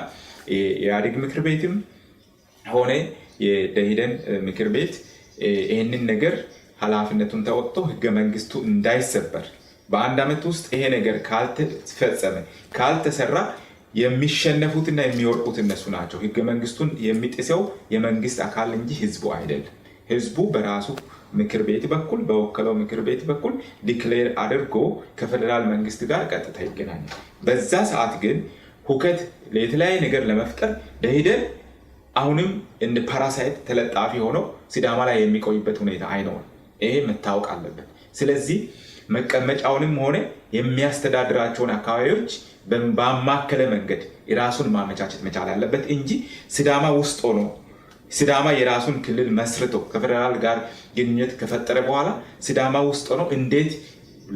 የኢህአዴግ ምክር ቤትም ሆነ የደኢህዴን ምክር ቤት ይህንን ነገር ኃላፊነቱን ተወጥቶ ህገ መንግስቱ እንዳይሰበር በአንድ ዓመት ውስጥ ይሄ ነገር ካልተፈጸመ፣ ካልተሰራ የሚሸነፉትና የሚወርቁት እነሱ ናቸው። ህገ መንግስቱን የሚጥሰው የመንግስት አካል እንጂ ህዝቡ አይደለም። ህዝቡ በራሱ ምክር ቤት በኩል፣ በወከለው ምክር ቤት በኩል declare አድርጎ ከፌደራል መንግስት ጋር ቀጥታ ይገናኛል። በዛ ሰዓት ግን ሁከት የተለያየ ነገር ለመፍጠር ደኢህዴን አሁንም እንደ parasite ተለጣፊ ሆኖ ሲዳማ ላይ የሚቆይበት ሁኔታ አይኖርም። ይሄ መታወቅ አለበት። ስለዚህ መቀመጫውንም ሆነ የሚያስተዳድራቸውን አካባቢዎች ባማከለ መንገድ የራሱን ማመቻቸት መቻል አለበት እንጂ ሲዳማ ውስጥ ሆኖ፣ ሲዳማ የራሱን ክልል መስርቶ ከፌደራል ጋር ግንኙነት ከፈጠረ በኋላ ሲዳማ ውስጥ ሆኖ እንዴት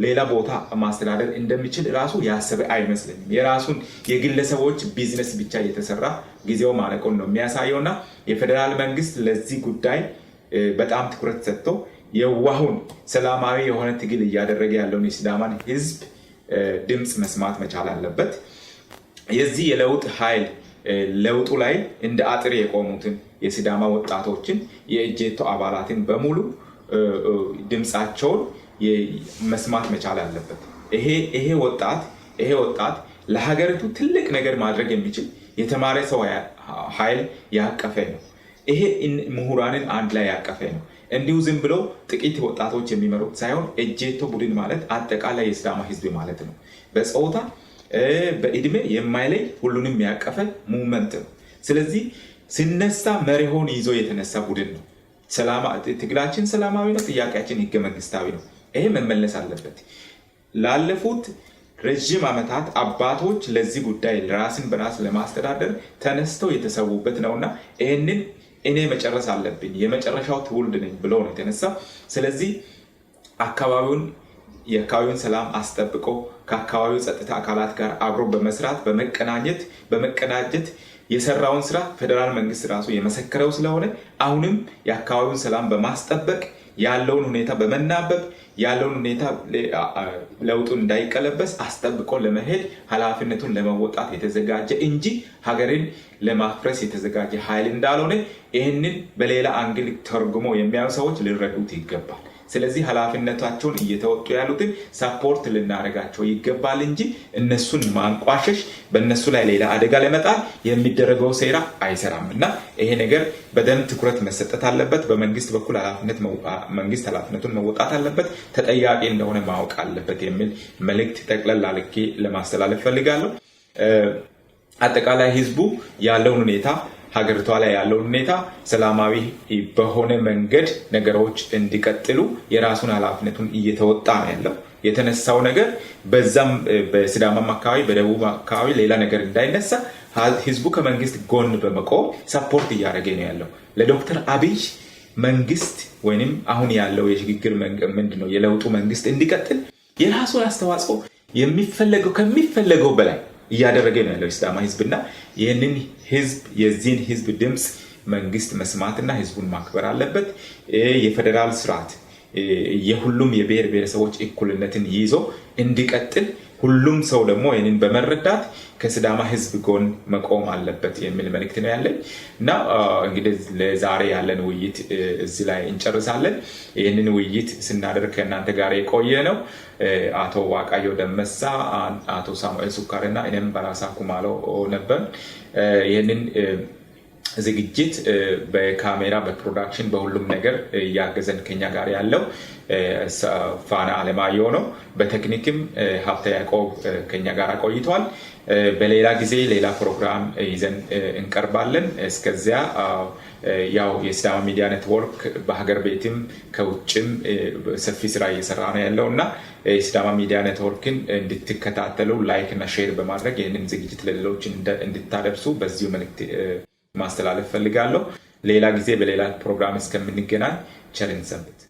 ሌላ ቦታ ማስተዳደር እንደሚችል ራሱ ያሰበ አይመስለኝም። የራሱን የግለሰቦች ቢዝነስ ብቻ እየተሰራ ጊዜው ማለቁን ነው የሚያሳየው። እና የፌዴራል መንግስት ለዚህ ጉዳይ በጣም ትኩረት ሰጥቶ የዋሁን ሰላማዊ የሆነ ትግል እያደረገ ያለውን የሲዳማን ህዝብ ድምፅ መስማት መቻል አለበት። የዚህ የለውጥ ኃይል ለውጡ ላይ እንደ አጥር የቆሙትን የሲዳማ ወጣቶችን፣ የእጄቶ አባላትን በሙሉ ድምፃቸውን መስማት መቻል አለበት። ይሄ ወጣት ለሀገሪቱ ትልቅ ነገር ማድረግ የሚችል የተማረ ሰው ኃይል ያቀፈ ነው። ይሄ ምሁራንን አንድ ላይ ያቀፈ ነው። እንዲሁ ዝም ብሎ ጥቂት ወጣቶች የሚመሩት ሳይሆን ኤጄቶ ቡድን ማለት አጠቃላይ የሲዳማ ህዝብ ማለት ነው። በፆታ፣ በእድሜ የማይለይ፣ ሁሉንም ያቀፈ movement ነው። ስለዚህ ሲነሳ መርሆን ይዞ የተነሳ ቡድን ነው። ትግላችን ሰላማዊ ነው። ጥያቄያችን ህገ መንግስታዊ ነው። ይሄ መመለስ አለበት። ላለፉት ረዥም ዓመታት አባቶች ለዚህ ጉዳይ ራስን በራስ ለማስተዳደር ተነስተው የተሰዉበት ነውና ይህንን እኔ መጨረስ አለብኝ፣ የመጨረሻው ትውልድ ነኝ ብሎ ነው የተነሳው። ስለዚህ የአካባቢውን ሰላም አስጠብቆ ከአካባቢው ጸጥታ አካላት ጋር አብሮ በመስራት፣ በመቀናኘት፣ በመቀናጀት የሰራውን ስራ ፌዴራል መንግስት ራሱ የመሰከረው ስለሆነ አሁንም የአካባቢውን ሰላም በማስጠበቅ፣ ያለውን ሁኔታ በመናበብ፣ ያለውን ሁኔታ ለውጡን እንዳይቀለበስ አስጠብቆ ለመሄድ ኃላፊነቱን ለመወጣት የተዘጋጀ እንጂ ሀገርን ለማፍረስ የተዘጋጀ ኃይል እንዳልሆነ ይህንን በሌላ angle ተርጉሞ የሚያዩ ሰዎች ሊረዱት ይገባል። ስለዚህ ኃላፊነታቸውን እየተወጡ ያሉትን support ልናደርጋቸው ይገባል እንጂ እነሱን ማንቋሸሽ፣ በእነሱ ላይ ሌላ አደጋ ለመጣል የሚደረገው ሴራ አይሰራም እና ይሄ ነገር በደንብ ትኩረት መሰጠት አለበት። በመንግስት በኩል መንግስት ኃላፊነቱን መወጣት አለበት፣ ተጠያቂ እንደሆነ ማወቅ አለበት የሚል መልእክት ጠቅለል አድርጌ ለማስተላለፍ ፈልጋለሁ። አጠቃላይ ህዝቡ ያለውን ሁኔታ፣ ሀገሪቷ ላይ ያለውን ሁኔታ ሰላማዊ በሆነ መንገድ ነገሮች እንዲቀጥሉ የራሱን ኃላፊነቱን እየተወጣ ነው ያለው። የተነሳው ነገር በዛም በሲዳማም አካባቢ፣ በደቡብ አካባቢ ሌላ ነገር እንዳይነሳ ህዝቡ ከመንግስት ጎን በመቆም support እያደረገ ነው ያለው። ለዶክተር አብይ መንግስት ወይም አሁን ያለው የሽግግር፣ ምንድነው፣ የለውጡ መንግስት እንዲቀጥል የራሱን አስተዋጽኦ የሚፈለገው ከሚፈለገው በላይ እያደረገ ነው ያለው የሲዳማ ህዝብና ይህንን ህዝብ፣ የዚህን ህዝብ ድምፅ መንግስት መስማትና ህዝቡን ማክበር አለበት። የፌዴራል ስርዓት የሁሉም የብሔር ብሔረሰቦች እኩልነትን ይዞ እንዲቀጥል ሁሉም ሰው ደግሞ ይህንን በመረዳት ከሲዳማ ህዝብ ጎን መቆም አለበት የሚል መልእክት ነው ያለኝ እና እንግዲህ ለዛሬ ያለን ውይይት እዚህ ላይ እንጨርሳለን። ይህንን ውይይት ስናደርግ ከእናንተ ጋር የቆየ ነው አቶ ዋቃዮ ደመሳ፣ አቶ ሳሙኤል ሱካር እና እኔም በራሳ ኩማሎ ነበር። ይህንን ዝግጅት በካሜራ፣ በ production፣ በሁሉም ነገር እያገዘን ከኛ ጋር ያለው ፋና አለማየሁ ነው። በቴክኒክም ሀብተ ያዕቆብ ከኛ ጋር ቆይተዋል። በሌላ ጊዜ ሌላ ፕሮግራም ይዘን እንቀርባለን። እስከዚያ ያው የሲዳማ ሚዲያ ኔትወርክ በሀገር ቤትም ከውጭም ሰፊ ስራ እየሰራ ነው ያለው እና የሲዳማ ሚዲያ ኔትወርክን እንድትከታተሉ like እና share በማድረግ ይህንን ዝግጅት ለሌሎች እንድታደርሱ በዚሁ መልዕክት ማስተላለፍ ፈልጋለሁ። ሌላ ጊዜ በሌላ ፕሮግራም እስከምንገናኝ ቸር እንሰንብት።